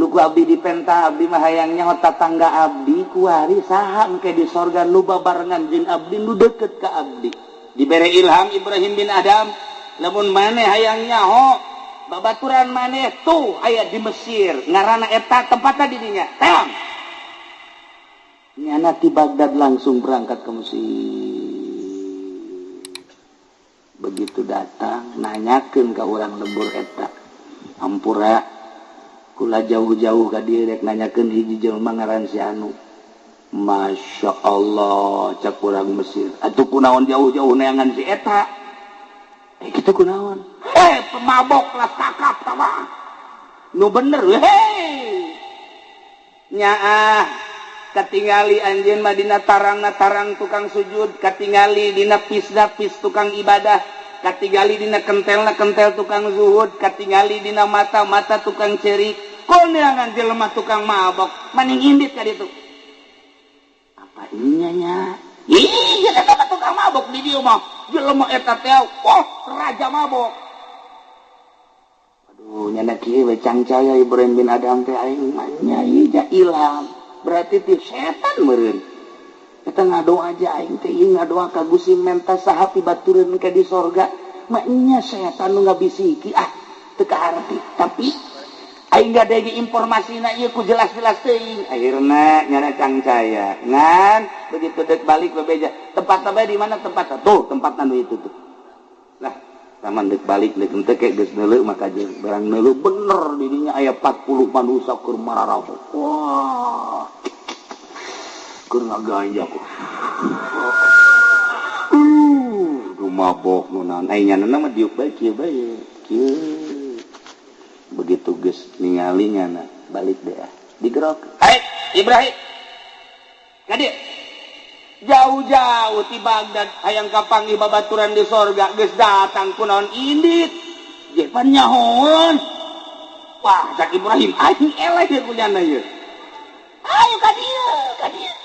Nu ku abdi dipenta abdi mah hayang nyaho tatangga abdi kuari saha engke di sorga nu babarengan jeung abdi nu deukeut ka abdi. Dibere ilham Ibrahim bin Adam, lamun maneh hayang nyaho babaturan maneh tuh aya di Mesir ngaranna eta tempatna di dinya. Teang. Nyana ti Baghdad langsung berangkat ke Mesir. Begitu datang nanyakeun ka urang lembur eta. Ampura kula jauh-jauh ka dieu rek nanyakeun hiji jelema ngaran si anu. Masya Allah cak urang Mesir. Atuh kunaon jauh-jauh neangan si eta? Kitu kunaon? Pemabok lah kakap tama. Nu bener hei. Nyaah katingali anjeun mah dina tarangna tarang tukang sujud, katingali dina pisna pis tukang ibadah, katingali dina kentelna kentel tukang zuhud, katingali dina mata mata tukang cerik. Koneangan jelema tukang mabok, maning indit ka ditu. Apa inya nya? Ih, eta mah tukang mabok di dieu mah. Jelema eta teh, oh, raja mabok. Aduh, nyana kieu we cangcaya Ibrahim bin Adam teh aing mah nya ieu ilham. Berarti ti setan meureun. Eta ngadoa aja aing teh ieu ngadoa ka Gusti menta saha pibatureun ka di sorga. Mah nya setan nu ngabisiki ah teu kaharti. Tapi aing gadege informasina ieu ku jelas-jelas teuing. Akhirna nyana cangcaya. Ngan begitu dek balik bebeja. Tempat bae di mana tempat? Tuh tempat anu itu tuh. Lah, taman dek balik dek henteu ke geus neuleuh maka jeung barang neuleuh bener di dinya aya 40 manusia keur mararabok. Wah. Keur ngaganja ku. Du mabok nu naon ai nyana mah diuk bae kieu bae. Kieu. Begitu geus ningali nyana balik deh digerok. Hai Ibrahim. Ka dieu. Jauh-jauh ti Baghdad hayang kapanggih babaturan di sorga geus datang kunaon indit. Ye pan nyahoan. Wah, cak Ibrahim aing eleh ieu ku nyana ieu. Ayo ka dieu, ka dieu.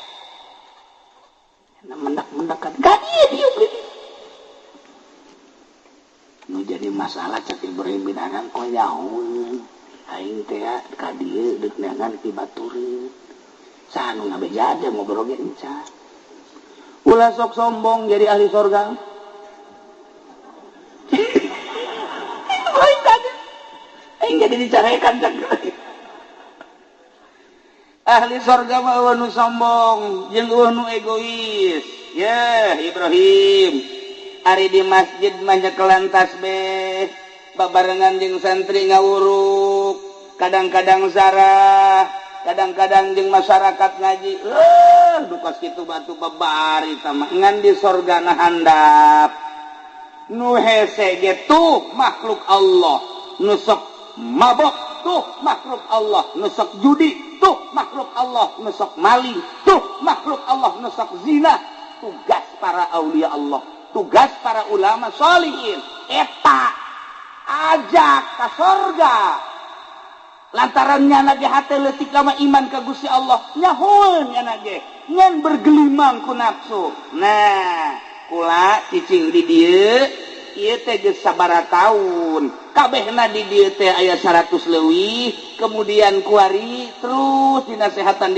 Mendak-mendak ka dieu dieu. Nu jadi masalah cak Ibrahim bin Adham kok nyahoan. Aing teh ka dieu deuk neangan ti batureun. Saha nu ngabeja aja ngobrol ge encan. Ulah sok sombong jadi ahli sorga. Aing jadi dicarekan cak. Ahli sorga mah eueuh nu sombong jeung eueuh nu egois. Yeh Ibrahim, ari di masjid mah nyekelan tasbih, babarengan jeung santri ngawuruk, kadang-kadang zarah, kadang-kadang jeung masyarakat ngaji. Dukas kitu batu babari sama ngan di sorgana handap. Nu hese ge tuh makhluk Allah, nu sok mabok tuh makhluk Allah, nu sok judi tuh makhluk Allah, nu sok maling tuh makhluk Allah, nu sok zina. Tugas para aulia Allah, tugas para ulama sholihin eta ajak ka sorga. Lantaran nyana ge hate leutik lama iman ka Gusti Allah, nyahoeun nyana ge ngan bergelimang ku nafsu. Nah, kula cicing di dieu ieu teh geus sabaraha taun kabehna di dieu teh aya 100 leuwih kemudian kuari terus dinasehatan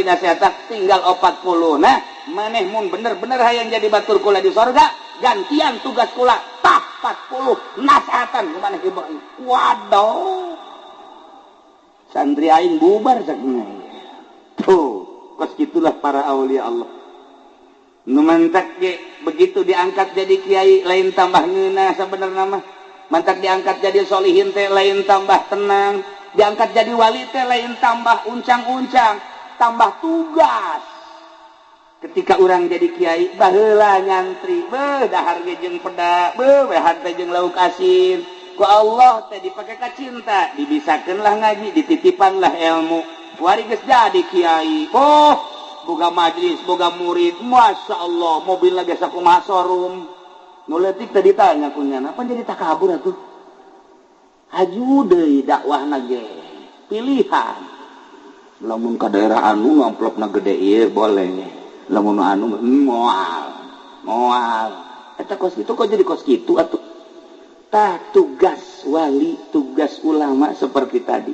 tinggal 40. Nah maneh mun bener-bener hayang jadi batur kula di sorga gantian tugas kula tah 40 nasehatan ku maneh ieu. Waduh santri aing bubar sakna. Tuh kos gitulah para aulia Allah. Nu mantak ge begitu diangkat jadi kiai lain tambah ngeunah sabenerna mah. Mantak diangkat jadi solihin teh lain tambah tenang, diangkat jadi wali teh lain tambah uncang-uncang, tambah tugas. Ketika urang jadi kiai baheula nyantri, beuh dahar ge jeung peda, beuh dahar teh jeung lauk asin. Ku Allah teh dipake ka cinta, dibisakeun lah ngaji, dititipan lah ilmu. Wari geus jadi kiai. Oh, boga majlis, boga murid, masya Allah, mobil lagi sakumaha showroom. Nu leutik tadi tanya kunyana, apa jadi takabur atuh? Haju deui dakwahna ge, pilihan. Lamun ka daerah anu amplopna gede ieu boleh. Lamun anu moal, moal. Eta kos kitu kok jadi kos kitu atuh? Tah tugas wali, tugas ulama seperti tadi.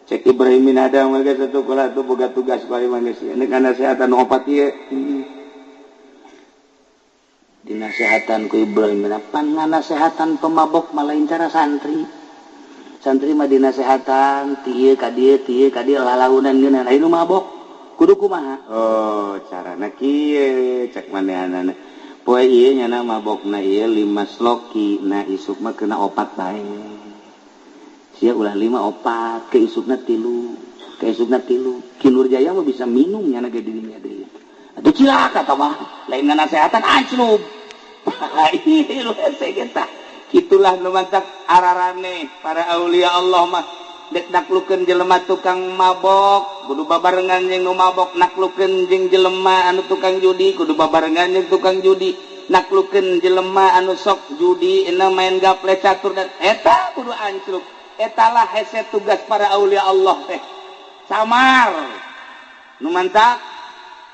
Cek Ibrahim bin Adam geus satu kula tuh boga tugas kuari manusia. Nek nasehatan opat ieu. Dinasehatan ku Ibrahim bin Adam, nganasehatan pemabok malain cara santri. Santri mah dinasehatan ti ieu ka dieu, ti ieu ka dieu lalaunan ngeunah. Aya nu mabok kudu kumaha? Oh, carana kieu cek manehanana. Poe ieu nyana mabokna ieu 5 sloki, nah isuk mah kena 4 bae. Sia ulah 5 4 ke isukna 3, ke isukna 3. Ki Nur Jaya mah bisa minum nyana ge di dinya deui. Atuh cilaka tah mah, lain nganasehatan anclub. Ieu lu hese kita. Kitulah nu mantak ararane para aulia Allah mah dek naklukeun jelema tukang mabok, kudu babarengan jeung nu mabok, naklukeun jeung jelema anu tukang judi, kudu babarengan jeung tukang judi, naklukeun jelema anu sok judi, main gaple catur dan eta kudu anclub. Etalah hese tugas para aulia Allah teh. Samar nu mantak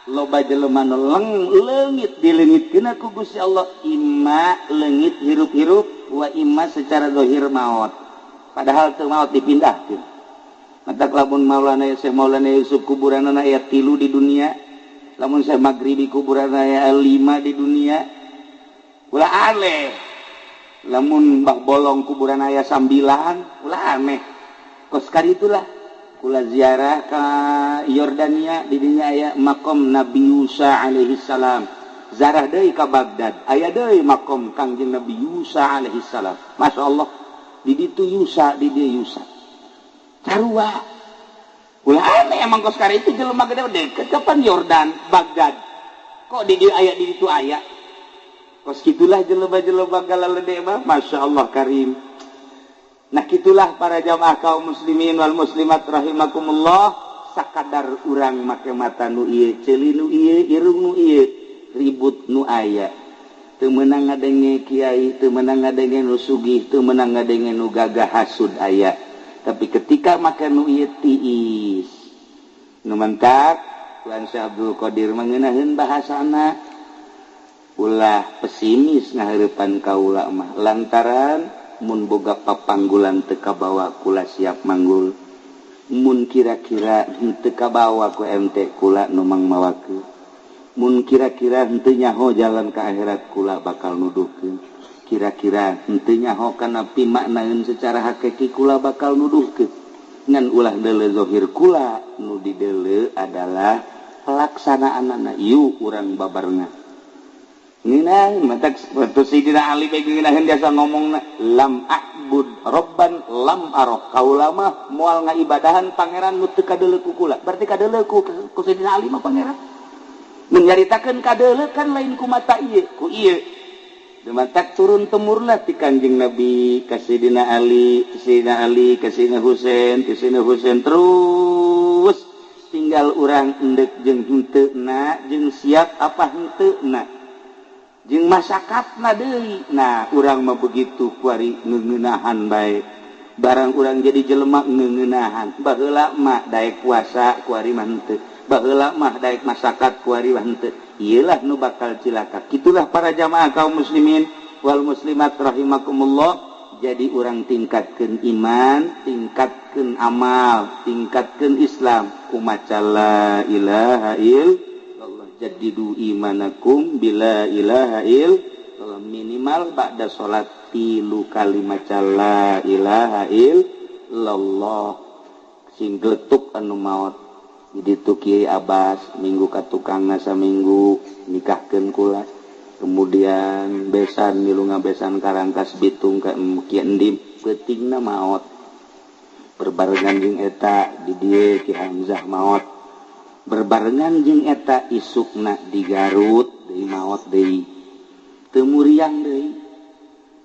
loba jelema nu leungit dileungitkeun ku Gusti Allah, imma leungit hirup-hirup wa imma secara zahir maot. Padahal teu maot dipindahkeun. Mantak lamun Maulana Syekh Maulana Yusuf kuburanana aya 3 di dunia, lamun Syekh Maghribi kuburanana aya 5 di dunia, ulah aneh. Lamun Mbah Bolong kuburan aya 9, ulah aneh. Kos karitulah kula ziarah ka Yordania, di dinya aya makom Nabi Yusa alaihi salam. Zarah deui ka Baghdad, aya deui makom Kangjeng Nabi Yusa alaihi salam. Masya Allah, di ditu Yusa, di dieu Yusa. Sarua. Ulah aneh emang kos karitu jelema gede deket kapan Yordan, Baghdad. Kok di dieu aya, di ditu aya? Kos kitulah jelema-jelema galalede mah, Masya Allah karim. Nah kitulah para jamaah kaum muslimin wal muslimat rahimakumullah, sakadar urang make mata nu ieu, ceuli nu ieu, irung nu ieu, ribut nu aya. Teu meunang ngadenge kiai, teu meunang ngadenge nu sugih, teu meunang ngadenge nu gagah hasud aya. Tapi ketika make nu ieu tiis. Nu mantak Tuan Syekh Abdul Qadir mangeunaheun bahasana ulah pesimis ngahareupan kaula mah lantaran mun boga papanggulan teu kabawa kula siap manggul, mun kira-kira henteu kabawa ku MT kula nu mangmawakeun, mun kira-kira henteu nyaho jalan ka akhirat kula bakal nuduhkeun, kira-kira henteu nyaho kana pimaknaeun secara hakiki kula bakal nuduhkeun. Ngan ulah deuleu zahir kula, nu dideuleu adalah pelaksanaanana ieu urang babarengan. Ngeunah matak waktu Sidina Ali bae ngeunaheun biasa ngomongna lam a'bud robban lam aroh, kaula mah moal ngaibadahan pangeran nu teu kadeuleu ku kula. Berarti kadeuleu ku Sidina Ali mah pangeran. Mun nyaritakeun kadeuleu kan lain ku mata ieu, ku ieu. Matak turun temurna ti Kanjeng Nabi ka Sidina Ali, Sidina Ali ka Sidina Husain, ti Sidina Husain terus tinggal urang endek jeung henteu na, jeung siap apa henteu na. Jeung masakatna deui. Nah, urang mah begitu kuari ngeunahan bae. Barang urang jadi jelema ngeunahan. Baheula mah daek puasa kuari mah henteu. Baheula mah daek masyarakat kuari wah henteu. Ieulah nu bakal cilaka. Kitulah para jamaah kaum muslimin wal muslimat rahimakumullah. Jadi urang tingkatkeun iman, tingkatkeun amal, tingkatkeun Islam. Kumaca la ilaha illallah. Jaddidu imanakum bila ilaha illallah. Minimal ba'da salat 3 kali maca la ilaha illallah. Sing geletuk anu maot. Jadi tu Kiai Abbas minggu ka tukangna saminggu nikahkeun kula. Kemudian besan milu ngabesan Karangkas Bitung ka Ki Endim peutingna maot. Berbarengan jeung eta di dieu Ki Hamzah maot. Berbarengan jeung eta isukna di Garut deui maot deui. Teu muriang deui.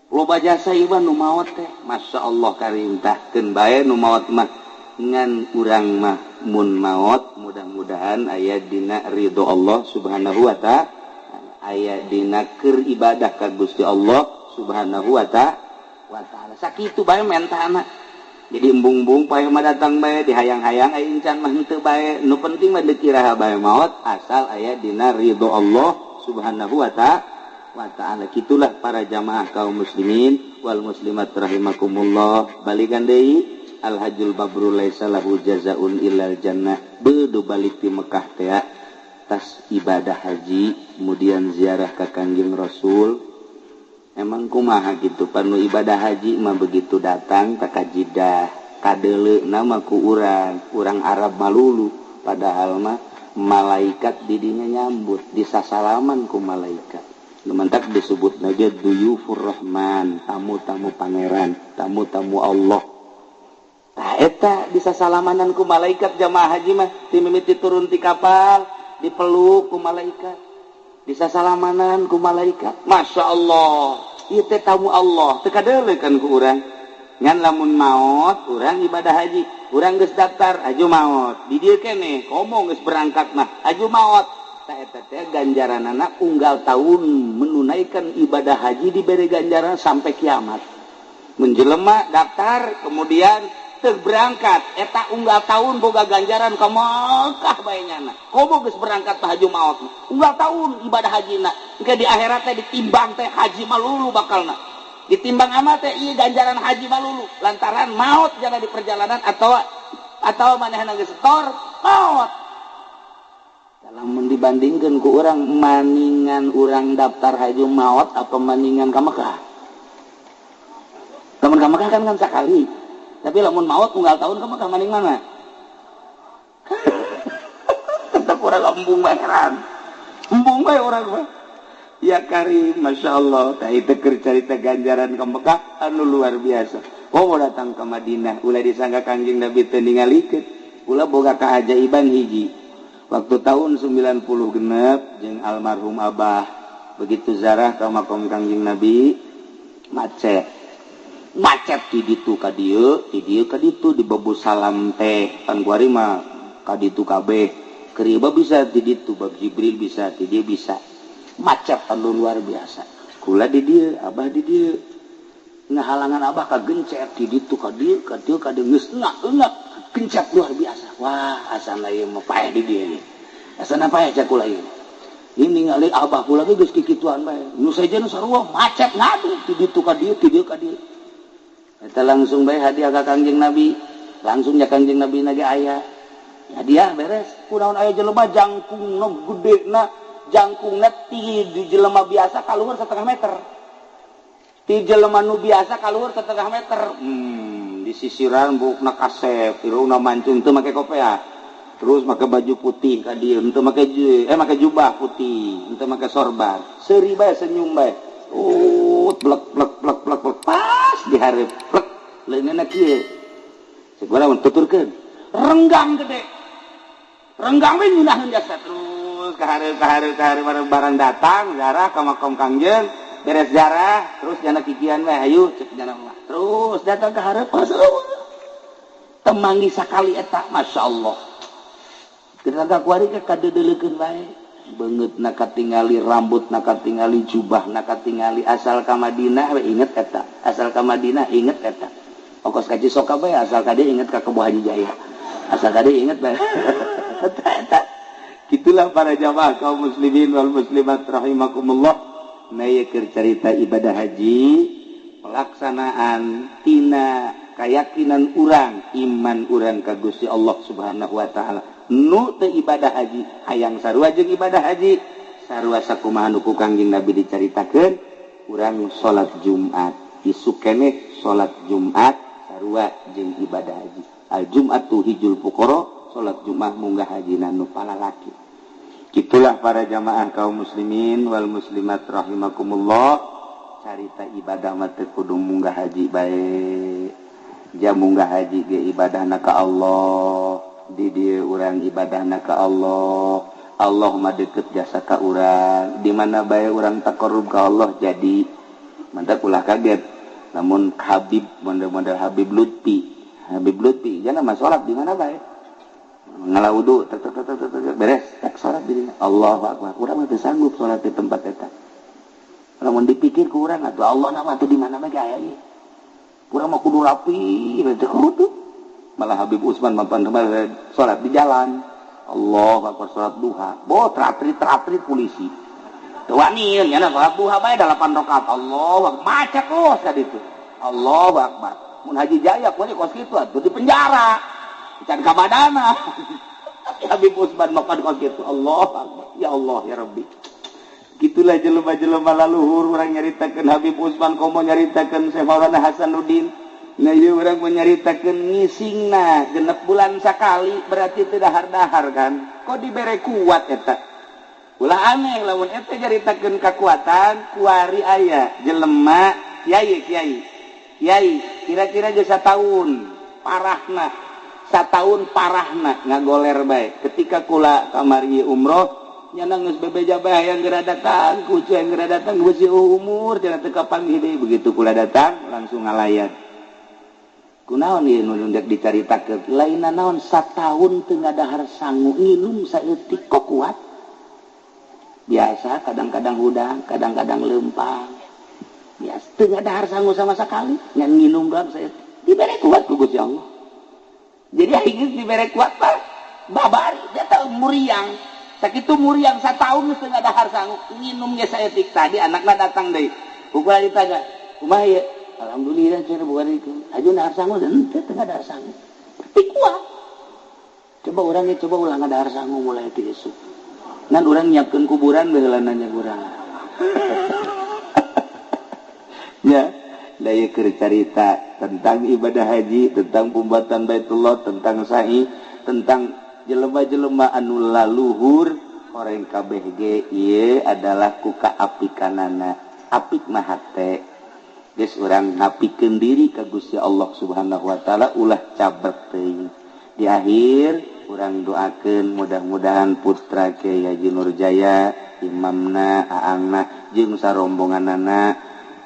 Loba jasa ieu nu maot teh. Masya Allah karim tahkeun bae nu maot mah. Ngan urang mah mun maot mudah-mudahan aya dina ridho Allah Subhanahu wa ta'ala. Aya dina keur ibadah ka Gusti Allah Subhanahu wa ta'ala. Sakitu bae mentana. Jadi embung-embung pae mah datang bae dihayang-hayang aya encan mah henteu bae. Nu penting mah deuk iraha bae maot asal aya dina ridho Allah Subhanahu wa ta'ala. Kitulah para jamaah kaum muslimin wal muslimat rahimakumullah. Balikan deui al hajjul mabrur laisa lahu jazaun illal jannah. Beudu balik ti Mekah teh tas ibadah haji kemudian ziarah ka Kangjeng Rasul. Emang kumaha gitu panu ibadah haji mah begitu datang ka Jidah kadeuleu nama ku urang Arab malulu, padahal mah malaikat didinya nyambut disasalaman ku malaikat. Lumantak disebut lagi duyufur rahman, tamu-tamu pangeran, tamu-tamu Allah. Tah eta disasalamanan ku malaikat jamaah haji mah ti mimiti turun ti kapal dipeluk ku malaikat, disasalamanan ku malaikat. Masya Allah, ieu teh tamu Allah, teu kadeuleu kan ku urang. Ngan lamun maot, urang ibadah haji, urang geus daftar aju maot. Di dieu keneh, komo geus berangkat mah, aju maot. Tah eta teh ganjaranana unggal tahun menunaikan ibadah haji diberi ganjaran sampai kiamat. Menjelema daftar kemudian teu berangkat eta unggal tahun boga ganjaran ka Mekah bae nyana. Komo geus berangkat tah haju maot. Unggal tahun ibadah hajina. Engke di akhirat teh ditimbang teh haji malulu bakalna. Ditimbang amal teh ieu ganjaran haji malulu lantaran maot jana di perjalanan atau manehna geus setor maot. Lamun dibandingkeun ku urang maningan urang daftar haji maot apa maningan ka Mekah? Lamun ka Mekah kan sakali. Tapi lamun maot unggal tahun ka Mekah maning mana? Tetep urang embung bae heran. Embung bae urang mah. Ya karim, Masya Allah. Tah itu keur carita ganjaran ka Mekah anu luar biasa. Oh datang ke Madinah, ulah disangka Kangjeng Nabi teu ningalikeun. Ulah boga kaajaiban hiji. Waktu tahun 90 genep jeung almarhum Abah begitu zarah ka makom Kangjeng Nabi macet. Macet di ditu ka dieu, di dieu ka ditu di Babu Salam teh pan kuari mah ka ditu kabeh. Keur ieu bisa di ditu, bab Jibril bisa, di dieu bisa. Macet anu luar biasa. Kula di dieu, Abah di dieu. Ngahalangan Abah ka gencet di ditu ka dieu, ka dieu ka dieu geus eungap gencet luar biasa. Wah, asana ieu mah paeh di dieu. Asana paeh cak kula ieu. Ini ningali Abah kula ge geus kikituan bae. Nu sejen sarua macet ngadu di ditu ka dieu, di dieu ka dieu. Eta langsung bae hadiah ka Kangjeng Nabi. Langsung nya Kangjeng Nabi na ge aya. Hadiah beres. Kunaon aya jelema jangkungna gedena, jangkungna ti di jelema biasa kaluhur 0,5 meter. Ti jelema nu biasa kaluhur 0,5 meter. Disisiran bukna kasep, irungna mancung teu make kopea. Terus make baju putih ka dieu, henteu make make jubah putih, henteu make sorban. Seuri bae senyum bae. Blek blek blek blek blek pas dihareup plek leungeunna kieu. Cek urang tuturkeun. Renggang gede. Renggang we nyunaheun jasa terus ka hareup ka hareup ka hareup barang datang zarah ka makom Kangjeng, beres zarah terus jana kikian we hayu cek jana mah. Terus datang ka hareup temanggi sakali eta masyaallah. Ketika kuari ke kadeudeulekeun bae. Beungeut na katingali, rambut na katingali, jubah na katingali, asal ka Madinah we inget eta, asal ka Madinah inget eta. Ongkos ka Cisoka bae asal ka dieu inget ka Kebo Haji Jaya. Asal ka dieu inget bae. Eta eta. Gitulah para jamaah kaum muslimin wal muslimat rahimakumullah. Nah ieu keur carita ibadah haji, pelaksanaan tina keyakinan urang, iman urang ka Gusti Allah Subhanahu wa taala. Nu teu ibadah haji hayang sarua jeung ibadah haji, sarua sakumaha nu ku Kangjeng Nabi dicaritakeun, urang salat Jumat, isuk keneh salat Jumat sarua jeung ibadah haji. Al Jum'atu hijul fuqara, salat Jumat munggah hajina nu palalaki. Itulah para jamaah kaum muslimin wal muslimat rahimakumullah. Carita ibadah mah teu kudu munggah haji bae. Jam munggah haji ge ibadahna ka Allah, di dieu urang ibadahna ka Allah. Allah mah deket jasa ka urang, di mana bae urang taqarrub ka Allah jadi. Mantap ulah kaget. Namun Habib model-model Habib Lutfi, Habib Lutfi jangan mah salat di mana bae. Ngala wudu tek tek tek tek beres tak salat di dinya. Allahu akbar. Urang mah teu sanggup salat di tempat eta. Lamun dipikir ku urang atuh Allah na mah teu di mana bae aya ieu. Urang mah kudu rapi, teu kudu. Malah Habib Usman mapan salat di jalan. Allahu akbar salat duha. Bo tratri-tratri polisi. Teu wani nya salat duha bae 8 rakaat. Allahu akbar maca kos ka ditu. Allahu akbar. Mun Haji Jaya kuari kos kitu atuh di penjara. Can kabadana. Tapi Habib Usman mapan kos kitu. Allahu akbar. Ya Allah ya Rabbi. Gitulah jelema-jelema laluhur urang nyaritakeun Habib Usman komo nyaritakeun Syekh Maulana Hasanuddin. Nah ieu urang mau nyaritakeun ngisingna genep bulan sakali berarti teu dahar-dahar kan. Kok dibere kuat eta? Ulah aneh lamun eta nyaritakeun kakuatan kuari aya jelema kiai kiai. Kiai kira-kira geus sataun parahna. Sataun parahna ngagoler bae. Ketika kula kamari umroh nyana geus bebeja bae hayang geura datang, kucu hayang geura datang geus umur cenah teu kapanggih deui. Begitu kula datang langsung ngalayat. Kunaon ieu nu ndek dicaritakeun? Lainna naon sataun teu ngadahar sangu nginum saeutik kok kuat. Biasa kadang-kadang hudang, kadang-kadang leumpang. Biasa teu ngadahar sangu sama sekali, ngan nginum doang saeutik. Dibere kuat ku Gusti Allah. Jadi aing dibere kuat mah babari dia tahu muriang. Sakitu muriang sataun geus teu ngadahar sangu nginum ge saeutik. Tadi anakna datang deui. Ku kula ditanya, "Kumaha ieu?" Alhamdulillah cenah bukan itu. Aja nahar sangu henteu teu ngadahar sangu. Tapi kuat. Coba urang ge coba ulah ngadahar sangu mulai ti esuk. Ngan urang nyiapkeun kuburan baheula nanya urang. Ya, da ieu keur carita tentang ibadah haji, tentang pembuatan Baitullah, tentang sa'i, tentang jelema-jelema anu laluhur orang kabeh ge ieu adalah ku kaapikanana. Apik mah hate. Geus urang ngapikeun diri ka Gusti Allah Subhanahu wa taala ulah cabrek teuing. Di akhir urang doakeun mudah-mudahan putra Kyai Haji Nurjaya, imamna, aangna jeung sarombonganana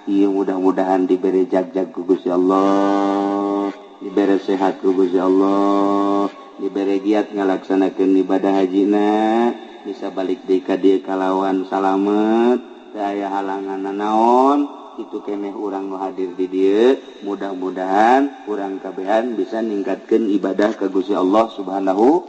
ieu mudah-mudahan dibere jag-jag ku Gusti Allah, dibere sehat ku Gusti Allah, dibere giat ngalaksanakeun ibadah hajina, bisa balik deui ka dieu kalawan salamet, teu aya halangan naon. Itu keneh urang nu hadir di dieu, mudah-mudahan urang kabehan bisa ningkatkeun ibadah ka Gusti Allah Subhanahu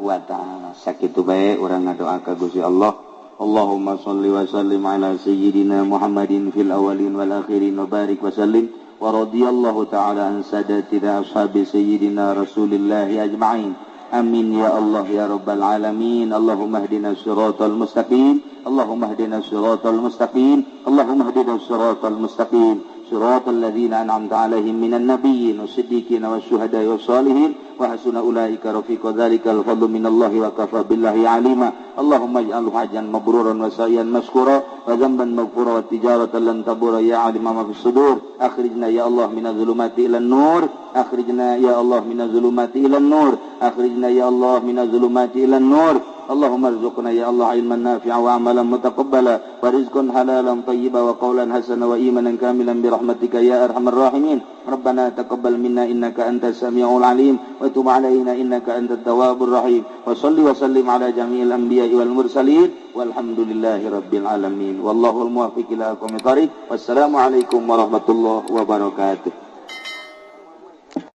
wa taala. Sakitu bae urang ngadoa ka Gusti Allah. Allahumma shalli wa sallim ala sayyidina Muhammadin fil awwalin wal akhirin wa barik wa sallim wa radhiyallahu taala an sadatina ashabi sayyidina Rasulillah ajma'in. Amin ya Allah ya rabbal alamin. Allahumma hdina siratal mustaqim. Allahumma hdina siratal mustaqim. Allahumma hdina siratal mustaqim. Siratal ladzina an'amta 'alaihim minan nabiyyin wasiddiqin wasyuhada'i wassalihin wa hasuna ulaika rafiqa. Dzalikal fadlu minallahi wa kafa billahi alima. Allahumma ij'alhu hajjan mabruran wa sa'yan mashkura wa dhanban maghfura wa tijaratan lan tabura ya alima ma fis sudur. Akhrijna ya Allah minadh dhulumati ilan nur. Akhrijna ya Allah minadh dhulumati ilan nur. Akhrijna ya Allah minadh dhulumati ilan nur. Allahumma arzuqna ya Allah ilman nafi'a wa amalan mutaqabbala wa rizqan halalan tayyiba wa qawlan hasana wa imanan kamilan bi rahmatika ya arhamar rahimin. Rabbana taqabbal minna innaka antas samiul alim wa tub alaina innaka antat tawwabur rahim. Wa salli wa sallim ala jami'il anbiya'i wal mursalin walhamdulillahi rabbil alamin. Wallahul muwaffiq ila aqwamit thariq. Wassalamu alaikum warahmatullahi wabarakatuh.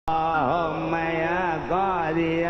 Allahumma ya qadir